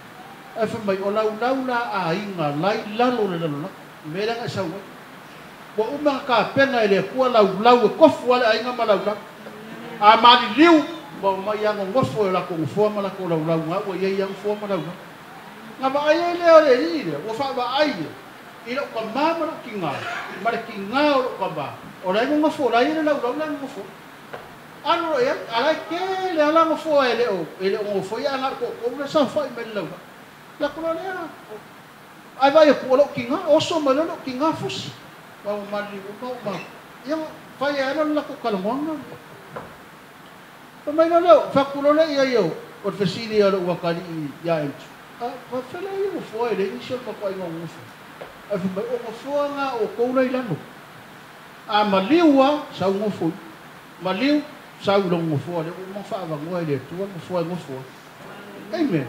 ae fai mai, o laulau la a aiga la i lalo o le lalolagi, i mea lea na e sau ai. Ua uma ona tapena e le Atua laulau e tofu lava le aiga ma laulau. A maliliu, ua omai lava nonofo i o latou nofoa ma latou laulau na ua i ai lava nofoa ma laulau. Na vaai ai lea o le alii lea, ua faavaai ia i lou tama ma lou tiga, ma le tiga o lou tama, o la e nonofo, o la e i ai le laulau la e nonofo ai. Alu loa i ai, a la e tele lava la nofoa e le o, e le o nofoia ae na o le toatolu lea e saofai mai i le laulau. Alu atu loa lea, ae vaai atu, o lou tiga, oso mai loa lou tiga fusi. Aua ua maliliu uma ou mau. Ia, fai ai loa le latou talanoaga. Fai mai loa lea, fai atu loa lea i ai o le fesili a lou atalii ia Andrew, A, faapefea la ia nofoa e leai nisi o le matuaiga o nofo? Ae fai mai, O nofoa na a outou la i lalo. A maliu lava, sau nofo i. Maliu, sau i lona nofoa lea ua uma ona faaavanoa e le Atua le nofoa e nofo ai. Amen.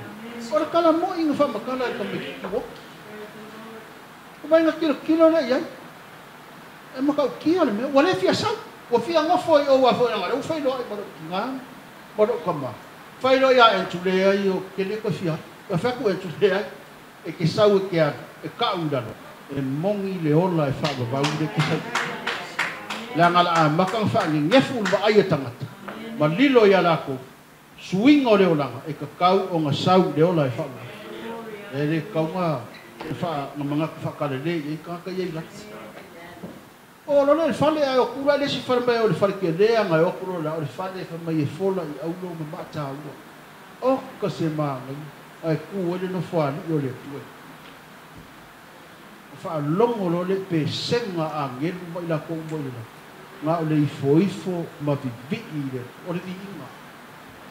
O le tala moi na faamatala e le tamaitiiti ua oti. Fai mai na tilotilo lea i ai. E matautia le mea, ua le fia sau, ua fia nofo i ou afoinaga, lea ua feiloai ma lou tina ma lou tama. Feiloai ia Andrew, leai, ou te le toe fia alu. Ou fai atu, Andrew, leai, e te sau e te alu, e kau i lalo, e moni le ola e faavavau le te sau. Leaga la amata ona faanenefu le vaai a tagata ma lilo ia latou, suiga o le olaga e tatau ona sau i le ola e faavavau. E le tatau ona manatu faakalele i ai tagata ia i lalo. O loa lea i le fale, ae o atu la i le isi fale mai o le fale tele ana e o atu loa la, o le fale fai mai e fola i aulo ma maataua. Oka se manaia, ae tu ai le nofoalii o le Atua. Na faalogo loa le pesega agelu ma i latou uma i le lagi, na o le ifoifo ma vivii i le Atua. O le viiga.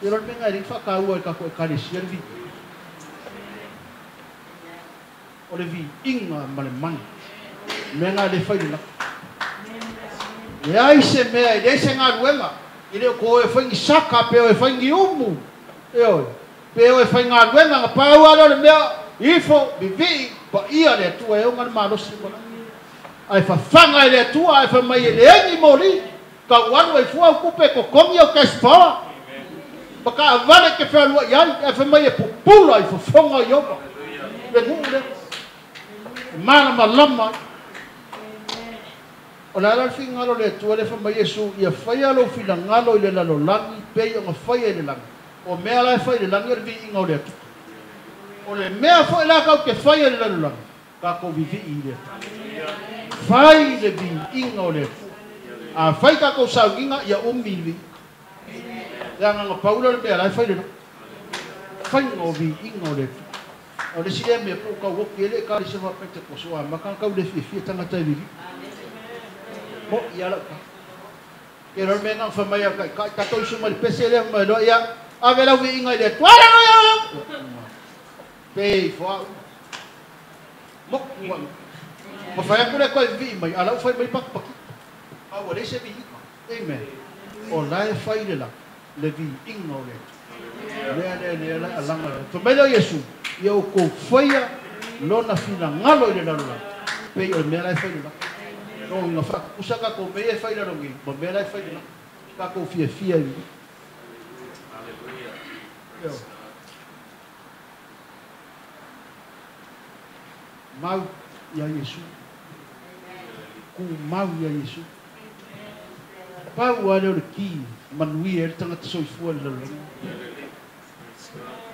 Ia loa le mea lena e le i faataua e le tatou Ekalesia le viiga. O le viiga ma le mana. O mea na e le fai le lagi. Leai se mea, e leai se galuega, e le o toe o e fai ni saka, pe o e fai ni umu, ioe, pe o e fai galuega, na pau lava lea o le mea, ifo, vivii, paia le Atua e ona le malosi ma lagi. Ai fafaga e le Atua ae fai mai e leai ni moli tau alu ai fua au tupe e totogi au cash power ma taavale e te fealuai ai ae fai mai e pupula i fofoga o Ieova le nuu lea e malamalama ai. O le a la le finagalo o le Atua lea fai mai Iesu ia faia lou finagalo i le lalolagi pei ona faia i le lagi. O mea la e fai i le lagi o le viiga o le Atua. O le mea foi la tatou te faia i le lalolagi tatou vivii i le Atua. Fai le viiga o le Atua. A fai tatou sauniga ia umi le viiga. Le agaga pau lea o le mea la e fai i le lagi. Faiga o viiga o le Atua. O le isi lea mea po o tau oti ai le Ekalesia Faa-Pentekoso ua amata ona tau le fiafia tagata e vivii. Mo'i lava lau tala. Ke loa le mea na ona fai mai a le taitai, tatou usu mai le pese lea fai mai loa, ia, ave lau viiga i le Atua. Aleluia! Pe ifo au. Moku au. Ma fai atu le toe vivii mai, a la ua fai mai patupati. A ua leai se viiga. Amen. O la e fai le lagi, le viiga o le Atua. Lea, lea, lea la e alaga le. Fai mai lea o Iesu, ia outou faia lona finagalo i le lalolagi, pei o le mea la e fai i le lagi. Lona uiga, faatutusa tatou mea ia e fai i lalo nei, ma mea la e fai i le lagi. Tatou fiafia i le. Ioe. Mau ia Iesu. Tumau ia Iesu. Pau lava lea o le ki manuia ai le tagata soifua i le lalolagi.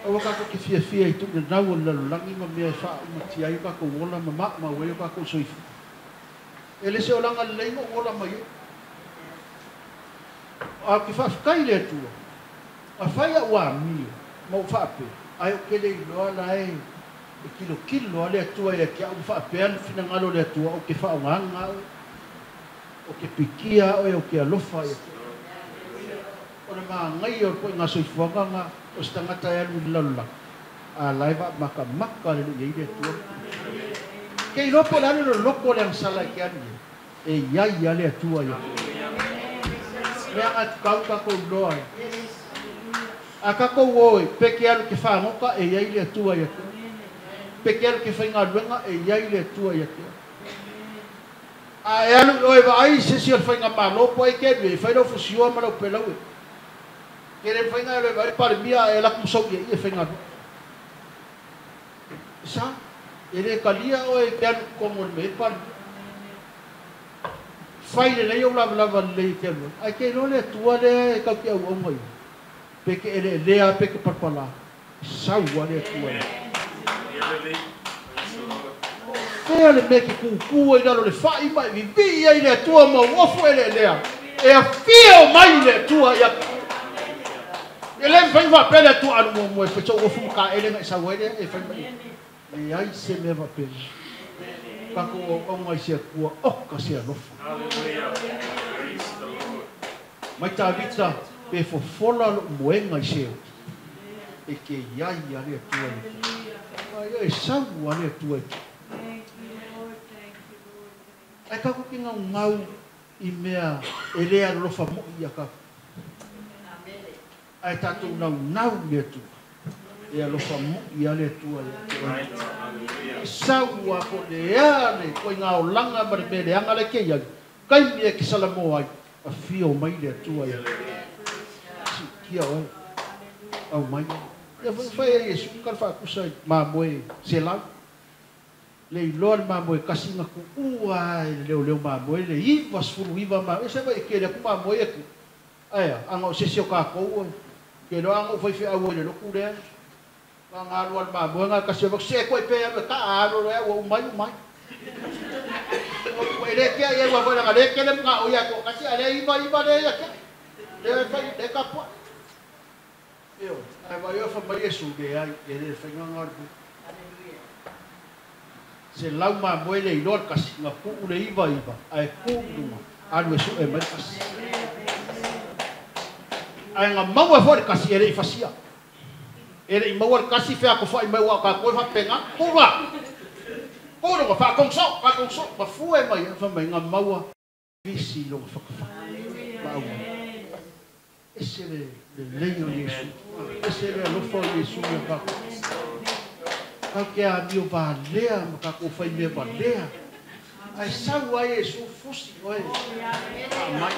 Aua tatou te fiafia i tuuninau o le lalolagi ma mea e faaumatia ai o tatou ola ma maumau ai o tatou soifua. E le se olaga lelei na ou ola mai ai. Ae ou te faafetai i le Atua, afai au amio ma ou faapea, ae ou te le iloa la e E tilotilo lava le Atua ia te au ma faapea le finagalo o le Atua, ou te faaaogaina oe, ou te pikia oe, ou te alofa ia te oe. O le manaia o le ituaiga soifuaga lena, o se tagata e alu i le lalolagi, a la e makamaka lelei ai le Atua. Ke iloa po o le a le loloto o le agasala e te alu i ai, e i ai lava le Atua ia te oe. Leaga e tatau tatou iloa ai. A tatou o e pe te alu i te fagota e i ai le Atua ia te oe. Pe te alu i te faigaluega e i ai le Atua ia te oe. A e alu i oe e vaai se isi o le faigamalo po ai e te alu i ai, e fai lau fusiua ma lau pelau e. Ke le mafai ona e alu e vaai le Palemia a e alu atu ma sou ieie e faigaluega. E sa, e le talia oe e te alu i totonu o le mea e i ai le Palemia. Fai lelei ou lavalava lelei e te alu ai. Ae te iloa le Atua lea e tau te auauna i ai. Pe te eleelea pe te palapala, sau a le Atua ia. O fea le mea e te kukū ai i lalo o le fai ma e vivii ai i le Atua ma ou ofu eleelea, e afio mai le Atua ia te oe. E le mafai ona faapea le Atua, Alu muamua e fai sou ofu ma taele ona e sau ai lea e fai mai ai. Leai se mea faapena. Tatou auauna i se Atua oka se alofa. Mai Tavita, pe fofola lou moega i Seoli, e ke i ai a le Atua ia te au. Aia e sau a le Atua i te au. Ae tatou te gaugau i mea e le alolofa moi ia tatou. Ae tatou naunau i le Atua, e alofa moi a le Atua ia te oe. E sau a po o le a le ituaiga olaga ma le mea leaga la e te i ai, taimi e te salamo ai, afio mai le Atua ia te oe. Siitia oe, aumai oe. Ia foi fai ai Iesu tala faatusa i mamoe 100. Le iloa le mamoe tasi na tuua e le leoleo mamoe le 99 mamoe. Se vai e tele atu mamoe ia tu. Ae a, ana o se isi o tatou e te iloa ana ou faifeau ai i le lotu lea. Na ona alu lava i le mamoe na tasi avatu, se koe pe alu e taa alu loa ua uma ai uma ai. Ua e le tea i ai aua foi leaga lea e tele manao ia toatasi a lea iva iva lea ia te au. Lea e fai, lea e tapuai. Ioe, ae vaai oe fai mai Iesu, leai, e le faiga lena o le mea. 100 mamoe le iloa le tasi, na tuu le iva iva, ae tu i luga, alu e sue mai le tasi. Ae na maua foi le tasi e le i fasia. E le i maua le tasi featofai mai aua o tatou e faapena. Tuu la! Tuu luga, faatonu soo, faatonu soo. Ma fue mai ai, fai mai, na maua visi i lona fatafata ma aumai. Ese le lelei o Iesu. Ese le alofa o Iesu ia tatou. Tatou te amio valea ma tatou fai mea valea. Ai sau ai e su fusi oe. Mai.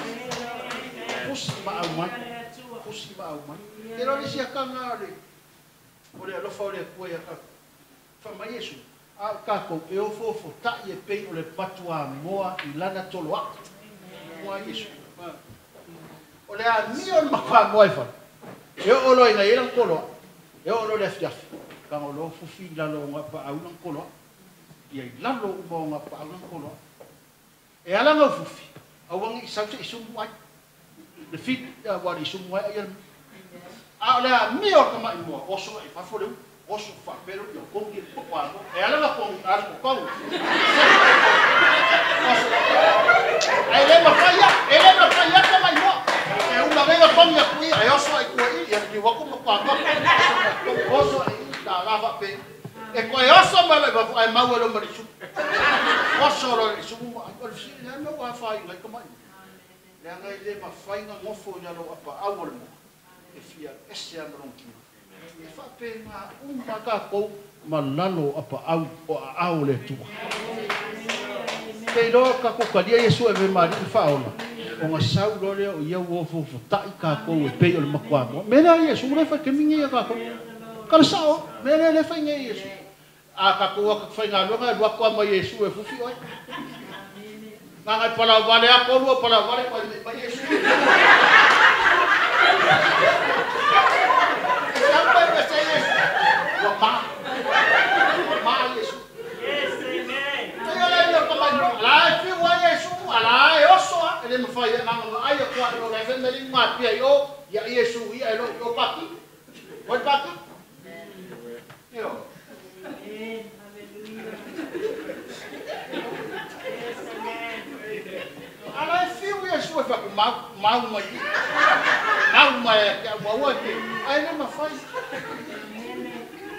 Fusi ma au mai. Fusi ma au mai. Te rori si akanga ole. O le alofa o le Atua ia kākou. Fai mai Iesu, a o kākou e ofo ta'i e pei o le patu amoa i lana toloa'i. Ua Iesu. O le amio o le makuamoa e fale. E oo loa ina i ai lana toloa'i. E oo loa le afiafi. Tago loa fufi i lalo o gapaau lana toloa'i. Ia i lalo uma o gapaau lana toloa'i. E ala gau fufi, aua ne i sau se'i sumu ai. Le fili, ua le i sumu ai ai le A o le amio o le tama'i moa, oso ai fafo le ulu, oso faapelo ia kogi le makuamoa. E ala na kogi, ala ko kogi. Oso. Ai le mafai ia, e le mafai ia tama'i moa. E uma ngai na kogi aku ia, e oso ai tua i, ia ki waku makuamoa. Oso ai i, la la fape. E koe oso ma le fafo, ai mau e lo ma le sumu. Oso lo le sumu ma ai. O le fisili, le mea ua afa ai ngai tama'i. Leaga e le mafai na gofo i lalo apaau o le moa. E fia ese a ma lona tino. E faapena uma kākou ma lalo apaau o aao o le Atua. Te iloa kākou kalia Iesu e ve mali'i faaola. O ga sau loa lea o ia ua ofoofo ta'i kākou e pei o le makuamoa. Mea lea Iesu le fai kemi nei ia kākou. Kala sao, mea lea le fai nei Iesu. A kākou aka faigaluega e alu atu a ma Iesu e fufi oe. Nga ngai palau vale a kolua palau vale koe me mai Iesu. E sau mai me se Iesu. Ua ma. Ua ma Iesu. Yes, amen. Te ala ia ka mai mo. Ala e fiu ai Iesu, ala e oso a. E le mawhai e nganga ma ai a kua no le fe meli ngā pia i o. Ia Iesu ia e lo i o paki. Oi paki? Io. Amen. Hallelujah. Yes, amen. Ala e fiu Iesu e whaku mau, mau mai. Mau mai e kia ua ua te. Ai le mawhai.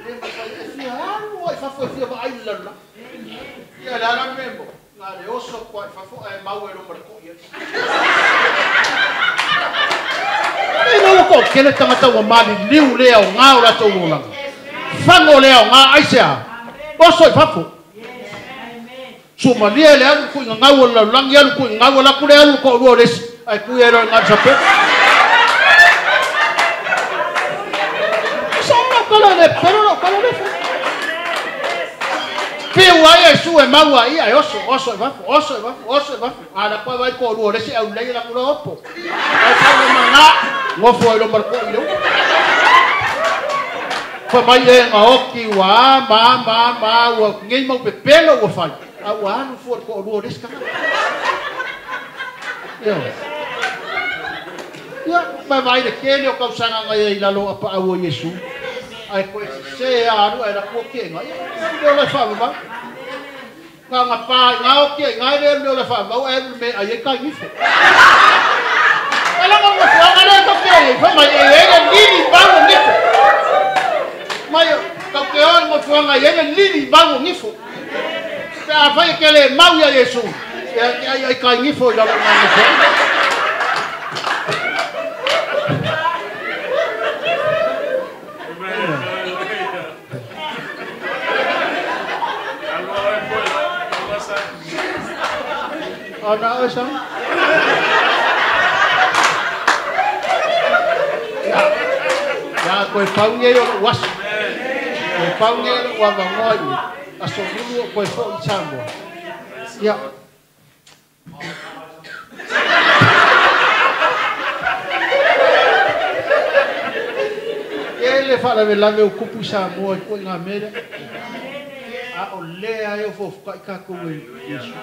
Le mawhai e fia alu ai fafo e fia wa ai le la. Ia le ala memo. Nā le oso kua i fafo ai mau e lo mara ko ia. E ua ko kele tangata ua mali liu lea o ngā o rātou olanga. Whango lea o ngā aisea. Oso i fafo. Yes, amen. Sumalia le alu kui ngau o laulangi alu kui ngau o laku le alu ko lua o lesi. Ai kui e loe ngā sape. Sa lau kala le pero lau kala le fe. Piu ai e su e maua ia e oso, oso e fafo, oso e fafo, oso e fafo. Ala koe vai ko lua o lesi au lei laku le opo. Ai kau le manga, ngofo e lo marako i le upu. Fa mai e ngā oki ua ma ma ma ua ngei mau pepelo ua whai. A ua anu fua ko lua o lesi kaka. Ia. Ia, mai vai le kele o kausanga ngai i lalo apa au o Iesu. Ai koe se a alu ai la kua ke ngai. Ia, le o le wha Ngā ngā pā, ngā oki ai, ngā le le o le wha mau, ai me ai e kai ngifo. Ala ngā ngā ngā le kau ke ai, wha mai e e le lili mau o ngifo. Mai, kau ke oi ngā fuanga e le lili mau o ngifo. Pe a whai ke le mau ia Iesu. E ai ai kai ngifo i lalo ngā ngifo. Ona oe sa? Ya, koe paunge o lo wasu. Koe paunge o lo wawangoa i. Aso lulu o koe fo i Samoa. Ia. E le whaalawe o kupu i Samoa i koe ngā mea. A o lea e o fofuka i kākou e Iesu.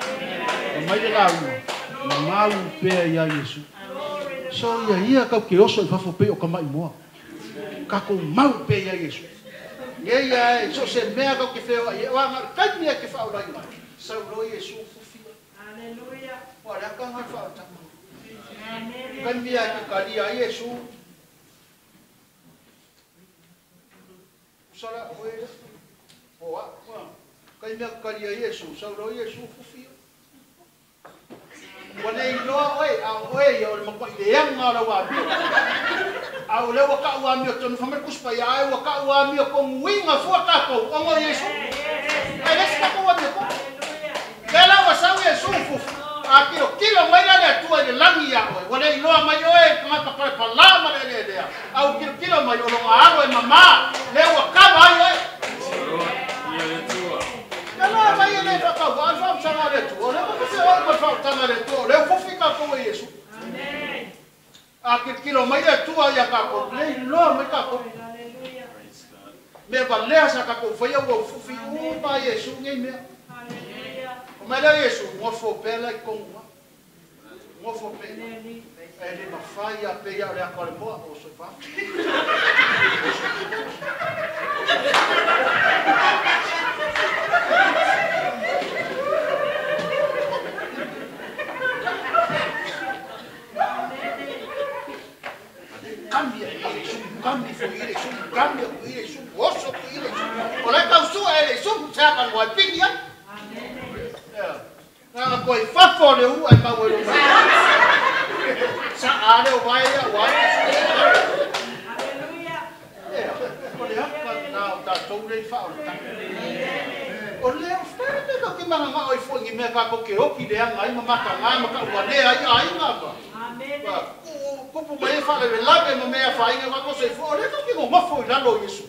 Ma mai le laua, mau pea ia Iesu. So ia ia kau ke oso i fafo pe o ka mai moa. Kākou mau pea ia Iesu. Ia ia e, so se mea kau ke wheo ai, o anga kai mea ke whaorai mai. Sau lo Iesu fufia. Hallelujah. O le aka ngā whaotama. Amen. Kai mea ke kalia Iesu. Usala oe, o a, kai mea kalia Iesu, sau lo Iesu fufia. Ua le iloa oe, a oe ia o le makua i le anga o lau amio. A o le ua ka'u amio tonu whamai kuspa ia ai ua ka'u amio ko nguinga fua kākou, ongo Iesu. Ai le si kākou amio ko. Hallelujah. Le la ua sau Iesu fufu. A kilo kilo mai la le atua i le langi ia oe. Ua le iloa mai oe tagata palepalā ma le eleelea. A ua kilokilo mai o loga alo e mamā. Lea ua kava ai oe. Ia la mai e le faatauvaa le faamatalaga a le Atua. O lea ua feoai ma le faamatalaga a le Atua. O lea ua fufi tatou e Iesu. A kilokilo mai le Atua ia tatou, le iloa mai tatou. Mea valea sa tatou faia ua ufufi uma a Iesu nei mea. O mea lea Iesu, gofo pea la i tonu ma. Gofo pea. E le mafai a pe ia o le ata o le moa o soifa. Kami e Iesu, kami fo Iesu, kami o Iesu, oso o Iesu. O le tausua e Iesu, se aka no ai pingi ai. Nā koe fafo le u ai mau e lo mai. Sa a le o vai ia wai. Ea, o le haka nā o tātou lei wha o le tangi. O le o whae me kau ki manga ngā oi fo ngi mea kā ke oki le anga ai ma mata ngā ma ka ua le ai ai ngā ba. Kupu mai e wha le lave ma mea whainga ka ko se fo. O le kau ki ngō mafo i lalo Iesu.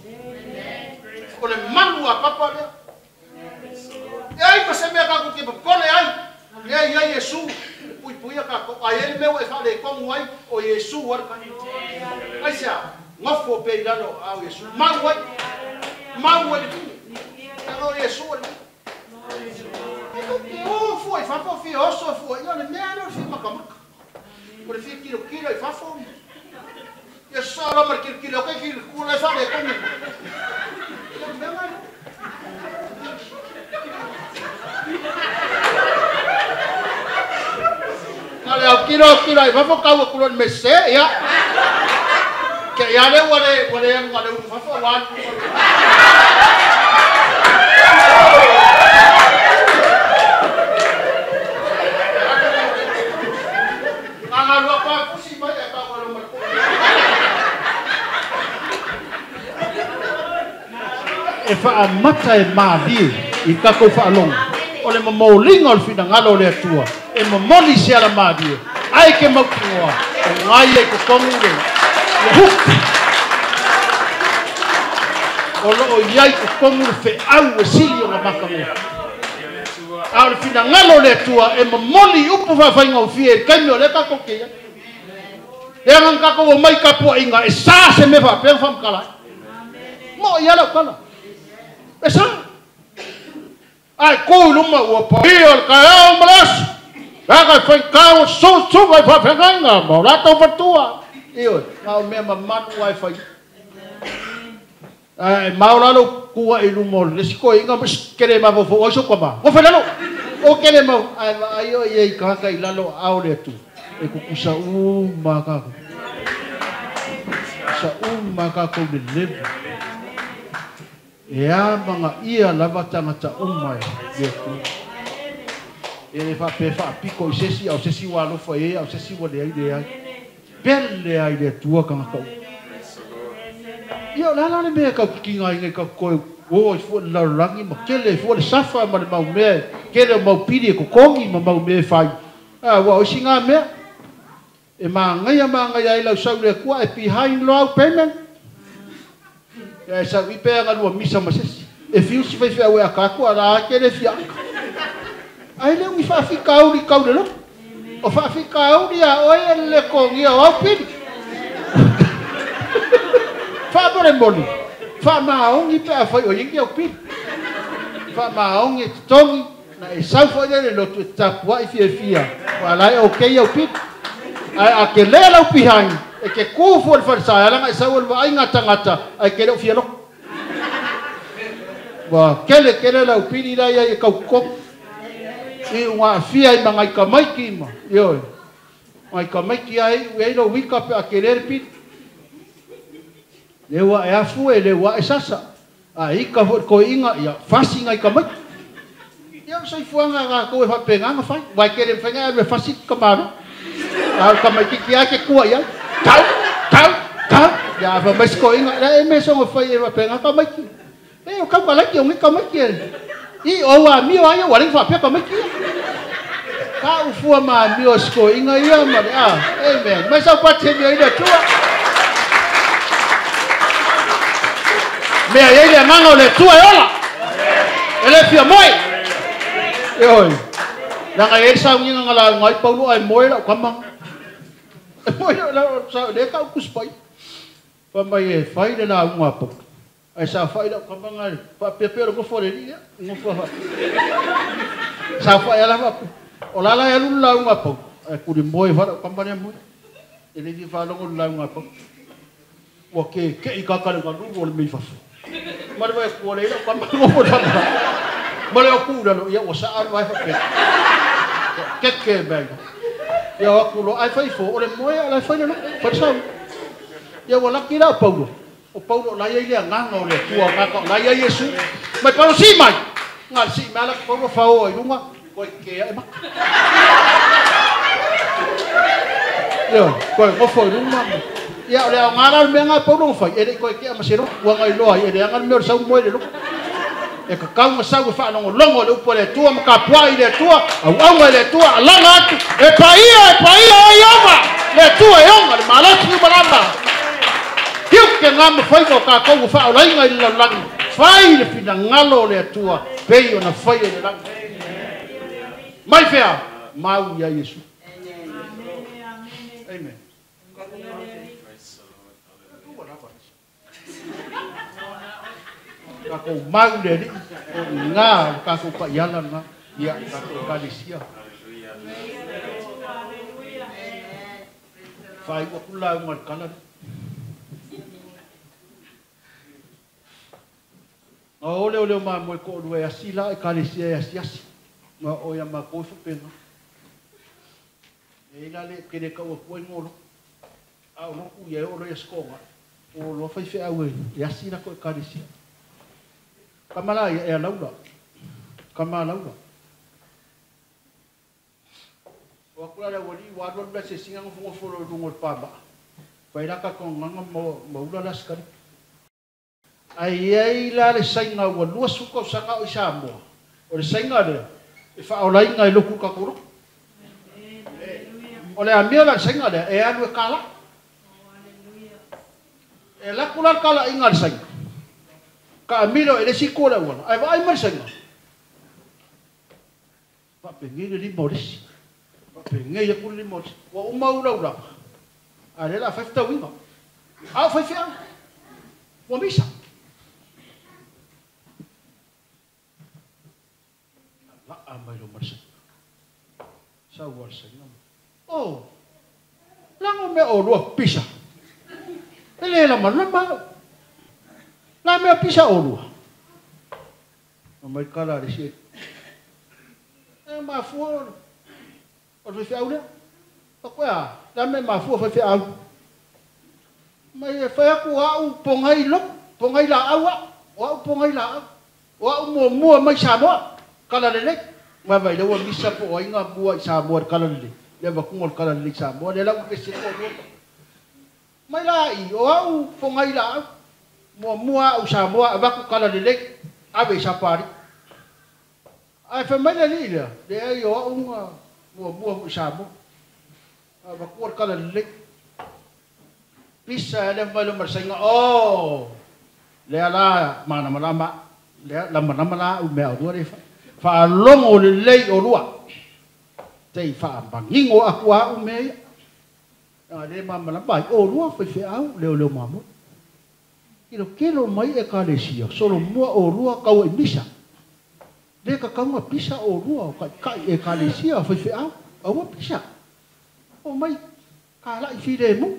O le manu a papa lea. E ai ma se mea kākou ke popole ai. Lea ia Iesu. Pui pui a kākou. Ai ele mea e wha le kongu ai o Iesu wale ka. Ai sea, ngofo pe i lalo au Iesu. Mau ai. Mau ai le pini. Alo Iesu wale. E kau ke o fua i fafo fia oso fua. Ia le mea le fia makamaka. O le fia kilo kilo i fafo. Ia sa la mar kilo kilo kai kilo kula e wha le kongu. Ia le mea ngai. Na le au kilo kilo i fafo kau a kulo me se ia. Ke ia le ua le ua le ulu fafo wa. Nga lua pa pusi mai e kau lo mar ko. E wha mata e mālie i kākou whaalongo. O le mamōlinga o le whinangalo o le Atua. E mamoli se ala mālie. Ai ke mautingoa. O ngai e kokongu le. Le huku. O loo iai kokongu le wheau e sili o ngā makango. A o le whinangalo o le Atua e mamoli upu whawhainga o fie e kaimi o le kākou ke ia. Le angang kākou o mai kapua inga e sā se me whapea whamkala. Mo ia lau kala. E sā. Ai ko luma ua pa o le kaeo malas. Laka whai kao su vai whawhengainga ma o rātou whatua. Io, ngā o mea mamanu ai whai. Ai mau lalo kua i luma o le siko inga kere ma fofo oi soko ma. Ngo whai lalo. O kere mau. Ai ai o i kahaka i lalo ao le atu. E kukusa u makako. Kukusa u makako le levu. E a manga ia lava tangata umai le atu. E le wha pe wha piko i sesi au sesi wa alofa e au sesi wa le ai le ai. Pele ai le atua kanga kau. Ia o le ala le mea kau kiki ngai ngai kau koe o i fua le larolangi ma kele i fua le safa ma le mau mea kele o mau pili e kokongi ma mau mea e whai. A ua o isi ngā mea. E maangai ai lau sau le akua e behind lo au payment. Ia e sau i pea ngā lua misa ma sesi. E fiu si whai whia ue a kākua la a kele fia. Ai le ungi whaafika au li kau le lo. O whaafika au li a oe e le kongia o au pili. Whaamore moli. Whaamaongi pe a whai o ingi au pili. Whaamaongi e totongi. Na e sau whai le lotu e tapua i fia fia. Wa lai o kei au pili. Ai a ke lea lau pihangi. E ke kūfu o le wharisai. Alanga e sau o le vaai ngā tangata. Ai ke leo fia loko. Wa kele kele lau pili lai ai e kau koku. I unga fia i mangai kamaiki ma. Ioi. Ngai kamaiki ai ui lo wika pe a ke lere pili. Lewa e afu e lewa e sasa. A ika fo ko inga ia fasi ngai kamaiki. Ia sai fuanga ngā koe whapenganga whai. Wai kere whenga e fasi kamaro. A kamaiki ki a ke kua ia. Tau, tau, tau. Ia fa mais ko inga e me songo whai e whapenga kamaiki. E o kau kalaki o ngai kamaiki e. I o ua amio ai ua lengi whaapea mai kia. Ka ufua ma amio siko inga ia ma le a. Amen. Mai sau pati mea i le tua. Mea ia le nganga o le tua e ola. E le fia moe. E oi. Langa e sau nginga ngala ngai Paulo ai moe lau kama. E moe lau sa le ka ukuspai. Fa mai e fai le la unga po. Ai sa fai lau kama ngai fa pepe ro fo le ni ngo fo. Sa fai ala fa. O la la alu la unga po. Ai kuri moe fa lau kama ne moe. E le vi fa longo la unga po. Ua ke ke i ka ka le lu o le mi fa. Ma le ko le lau kama ngo fo fa. Ma le o ku la lo ia o sa alu ai fa pe. Ke ke mai. Ia aku lo ai fai fo o le moe ala fai le fa sa. Ia wala ki la Paulo. O Paulo la ia ile nganga o le tua ngaka la ia Yesu. Mai Paulo si mai. Ngal si mai la Paulo fa o i lunga koi ke e ma. Ia koi ko fo i lunga. Ia o le ngala me nga Paulo fa e le koi ke ma sero wa ngai loa e le nga me o sa moe le lo. E ka kaunga sau e whaanongo longo le upo le tua ma ka pua i le tua au aunga i le tua alanga atu e paia o ioma le tua e onga le malasi u malama. Hiu ke ngā mawhai o kākou o whaolainga i le lalagi whai le whina ngalo le tua pei o na whai e le langi. Mai whea mau ia Yesu. Amen. Kākou mau le li o ngā kākou pa iala ngā ia kākou kalesia. Whai ua kula unga le kalare. Ngā ole ole o maa moe ko olua e asi la e kalesia e asi asi. Ngā o ia maa koe whapenga. E ila le kere kaua kua i ngolo. A o noku ia e olo ia skonga. O loa whai wheau e asi la koe kalesia. Kamala ia e alaula. Kama alaula. O akula le wali wadwa lula se singa ngofongo folo lungo le pama. Whairaka ko nganga maula la skari. Ai ai la le sainga ua lua suka o sanga o i Samoa. O le sainga le e whaolainga i loku kakoro. O le amia la le sainga le e alu e kala. E laku la le kala inga le sainga. Ka amilo e le siko le uala. Ai vaai mai le sainga. Wapengei le lima o lesi. Wapengei aku le lima o lesi. Ua uma ula ula. A le la whai whitauinga. A o whai whiau. Ua misa. La a mai lo marsa. Sa ua le sainga. Oh. Lango mea o lua pisa. E le la malama. La mea pisa o lua. Ma mai kala le si. E mafua o le whiau lea. Pa koe a, la mea mafua whai whiau. Mai e whai aku au pongai lok, pongai la au a, o au pongai la au. O au mua mua mai Samoa, kala lele. Mai vai leua misa po o inga mua i Samoa le kala lele. Le wakunga le kala lele i Samoa, le lau ke se o lua. Mai la i, o au pongai la au. Mua mua au Samoa, awaku kala lele, awe i Sapari. Ai whai mai le li lea, le ai o au nga mua mua i Samoa. Awaku le kala lele. Pisa e le mai lo marsainga, oh! Lea la mana malama, lea la mana la u mea o lua le wha longo le lei o lua. Tei wha mangingo aku a u mea ia. A le ma malama o lua whai wheau leo leo mamu. Kilo kelo mai e kalesia, solo mua o lua kau e misa. Le ka kaunga pisa o lua o kai kai e kalesia whai wheau, aua pisa. O mai ka lai whire mu.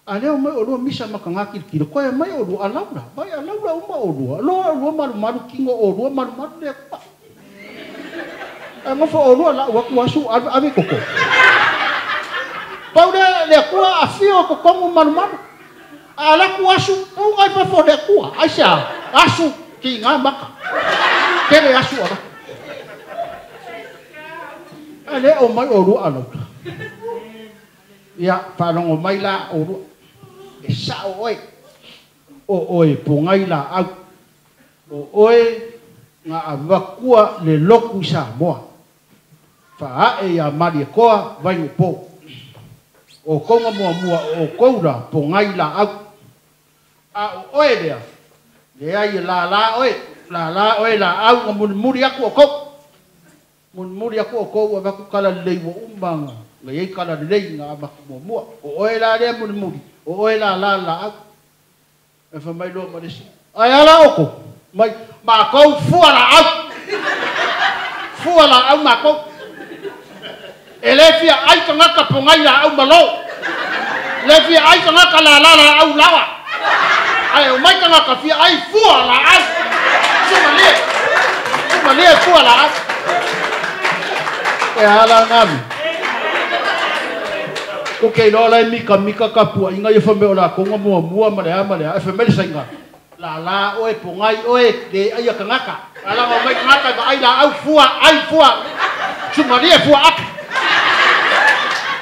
A leo mai o lua misa maka ngā kilo koe mai o lua alaula, mai alaula uma o lua, loa o lua maru maru kingo o lua maru maru lea kua. A ngofo o lua la waku asu ave koko. Pau lea lea kua a whio kokongu maru maru. A la ku asu punga i pafo lea kua, aisa asu ki ngā maka. Kere asu ala. A lea o mai o lua alaula. Ia, whalongo mai la o lua. E sao oe. O oe pongai la au. O oe Nga avakua le loku i Samoa. Fa'ae ia Malietoa Vainuupo. O konga muamua o koura po ngai la au. A o oe lea, lea i la la oe, la la oe la au nga mulimuli aku o kou. Mulimuli aku o kou avaku kala lelei ua uma nga iai kala lelei nga avaku muamua. O oe la lea mulimuli, o oe la la la au. E fai mai loa ma le isi, Ae a la outou? Mai, Matou fua laau! Fua laau matou! E le fia ai tagata pogai laau malo! Le fia ai tagata lala laau lawa! Ae omai tagata fia ai fua laau! Sumalie! Sumalie fua laau! E a la gami? Ou te iloa la e mikamika tapuaiga ia fai mai o latou na muamua ma le a ma le a. E fai mai le saiga, Lala oe, pogai oe, le aia tagata. A laga omai tagata e vaai laau fua, ai fua, sumalie fua api.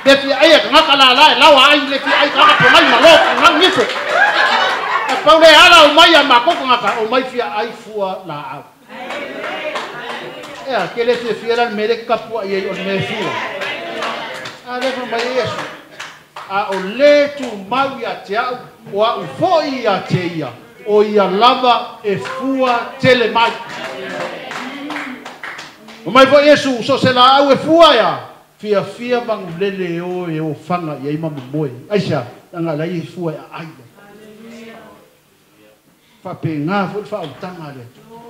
Le fia aia tagata lala e lawa ai, le fia ai tagata pogai malo, ngang ifo. E pau le ala omai a matou tagata, omai fia ai fua laau. Ea, ke le fiafia la le mea lea e te tapuai ai o le mea e fua. A lea fai mai ai Iesu, A o le tumau ia te au, o a'u foi ia te ia, o ia lava e fua tele mai. Fai mai foi Iesu, So se laau e fua ea, fiafia manulele e o e ofaga i ai ma momoe. Aisea? Leaga la ia e fua e aai ai. Faapena foi le faaolataga a le Atua.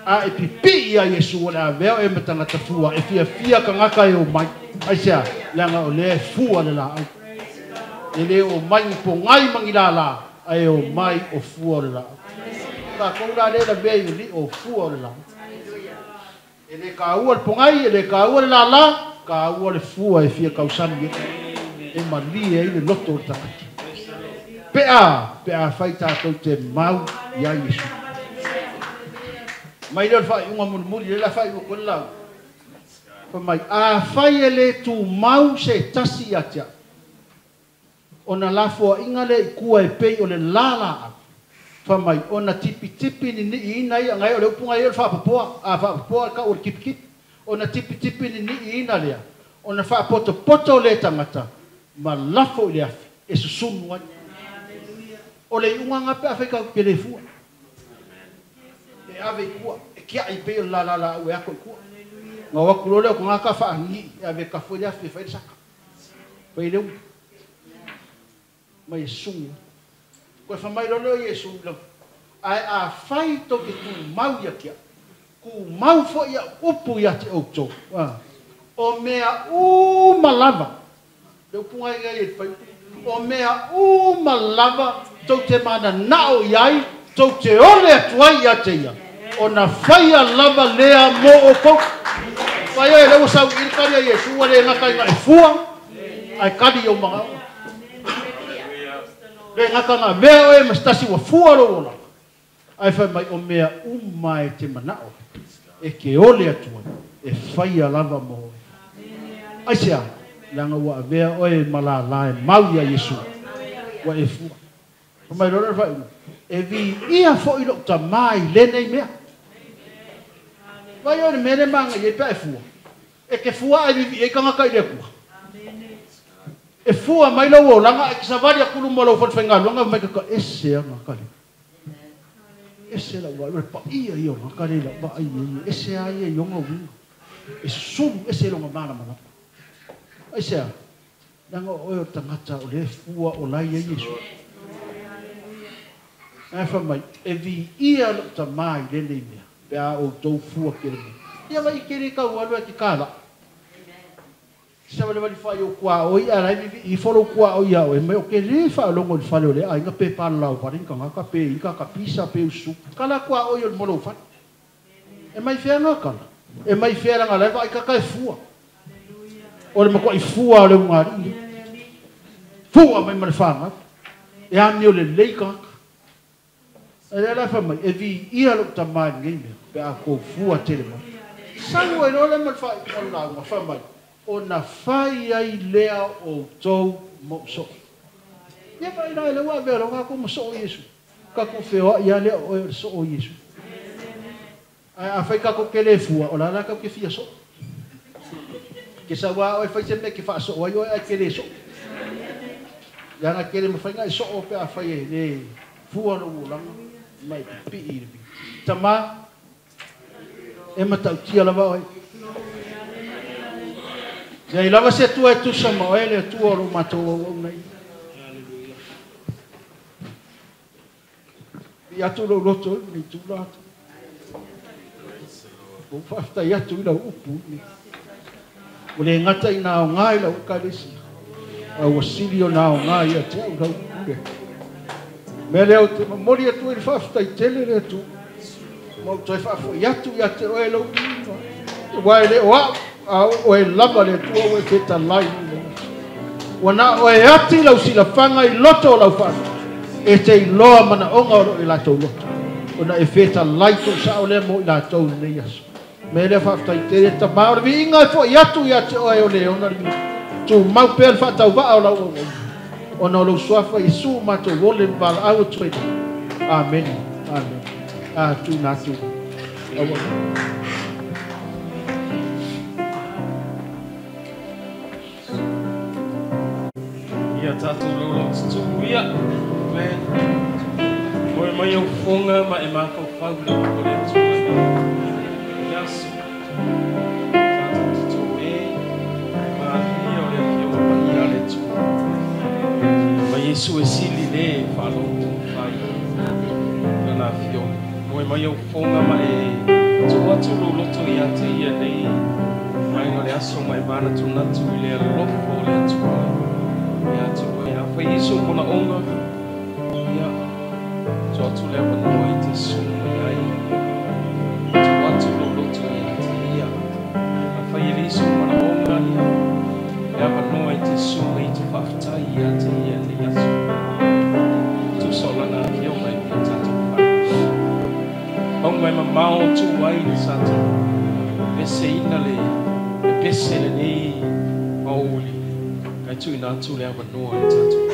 A e pipii ia Iesu o le a avea oe ma tagata fua, e fiafia tagata e omai. Aisea? Leaga o lea e fua le laau. E le omai ni pogai ma ni lala, ae omai o fua o le laau. O tatou la lea e lavea i alii o fua o le laau. E le taua le pogai, e le taua le lala, taua le fua e fia tausami ai, e malie ai le loto o le tagata. Pe a, pe afai tatou te mau iā Iesu. Mai lea o le faaiuga mulimuli, lea o le a faaiu atu ai le lauga. Fai mai, afai e le tumau se tasi ia te au, Ona lafoaiga lea i tua e pei o le la laau. Fai mai, ona tipitipi niniiina ia, ngai o le upu ngai o le faapopoa, a faapopoa e tau o le kipikip. Ona tipitipi niniiina lea, ona faapotopoto lea tagata ma lafo i le afi e susunu ai. O le iuga nga pe afai tatou te le fua. E ave i tua, e tiai pei o le la laau e ato i tua. Na o atu loa lea o tagata faanini e ave e kafo i le afi e fai le saka. Fai le uli mai e susu. Koe fai mai loa lea o Iesu i lona, Ae afai tou te tumau ia te au, tumau foi au upu ia te outou, o mea uma lava, le upu ngai ngai e fai upu, o mea uma lava tou te mananao i ai, tou te ole atu ai ia te ia, ona faia lava lea mo outou. Fai oe, lea ua sauiili kali a Iesu, ua le gata ina e fua, ae kali i ou manaoga. Le gata na avea oe ma se tasi ua fua lou olaga, ae fai mai o mea uma e te manao e te ole atu ai, e faia lava mo oe. Aisea? Leaga ua avea oe ma lala e mau iā Iesu, ua e fua. Fai mai loa le faaiuga, E viia foi lou Tamā i lenei mea. Vaai oe i le mea lea e manaia ai pe a e fua. E te fua ae vivii ai tagata i le Atua. E fua mai lou olaga ae te savali atu luma o lau falefaigaluega fai mai kaka ese a gaka le. Ese lau vaai o le paia ia o gaka le lau vaai e ese a ia i ona uiga. E susulu ese lona malamalama. Aisea? Leaga o oe o le tagata o lea e fua o la e i ai Iesu. Ae fai mai, E viia lou Tamā i lenei mea, pe a outou fua tele mai. Ia vai ke le tau alu ai ke kālaʻa. Savalivali fai o kuaʻoi ae la e vivii ifo lou kuaʻoi iā oe mai o ke lē faalogo i le fale o lea aiga pe palalao vale ni tagata pe ika ka pisa pe usu kala kuaʻoi o le mo lou fale. E mai fea ngā kala? E mai fea leaga la e vaai kaka e fua. O le matuai fua o le ugali'i lea. Fua mai ma le fanau. E amio lelei tagata. A lea la e fai mai, e viia lou Tamā i lenei mea, pe a kou fua tele mai. Sau ai loa lea ma le faaiuga o le lauga, fai mai, ona fai ai lea o outou moʻosoo. Ia vaai la, lea ua avea loa tatou ma soo o Iesu. Tatou feoai lava lea o oe o le soo o Iesu. Ae afai tatou te le fua, o le a la tatou te fia soo? Ke sau lava oe fai se mea e te faasoo ai oe ae te le soo. Leaga e te le mafai ona e soo pe afai e le fua lou olaga ma e pipii i le Tama, e matautia lava oe. Leai lava se Atua e tusa ma oe le Atua o lo matou auauna ia. Pii atu lou loto i lenei tula atu. Ua ou faafetai atu i lau upu i Ua le gata ina aoga i lau Ekalesia, a ua sili ona aoga ia te au lau upu lea. O le mea lea ou te momoli atu ai le faafetai tele le Atua, ma ou toe faafoi atu ia te oe lou viiga, aua e le o au, a o oe lava le Atua ua e fetalai i lenei aso. Ua na o e ati lau silafaga i loto o lau fanau, e te iloa manaoga o lo o i latou loto, ona e fetalai tou sao lea mo i latou i lenei aso. O le mea lea faafetai tele Tama o le viiga e fo'i atu ia te oe o le ona le viiga. Tumau pea le faatauvaa o lau auauna, ona o lou suafa Iesu matou ole ma valaau atu ai nei. Amene. Amene. A tuuina atu auauna. Ia tatou laulau tutū ia. Amen. Moe mai au fofoga ma e mafaufau i le upu a le Atua i lenei aso. Tatou tutū e, le malie o le Afioga Paia a le Atua. Ma Iesu e sili le faalogo fai Lana Afioga. Moe mai au fofoga ma e tuu atu lou loto ia te Ia nei vaega o le aso ma e manatunatu i le alofa o le Atua ia te oe. Afai i sou manaoga, ia, tuu atu le avanoa i te susu mai ai. Tuu atu lou loto ia te Ia. Afai e leai sou manaoga, ia, le avanoa i te susu mai i te faafetai ia te Ia i lenei aso. Tusa o Lana Afioga i o tatou fale. Mauga e mamao tuu ai le Satani, veseina le pese lenei aoauli, ae tuuina atu le avanoa i tatou.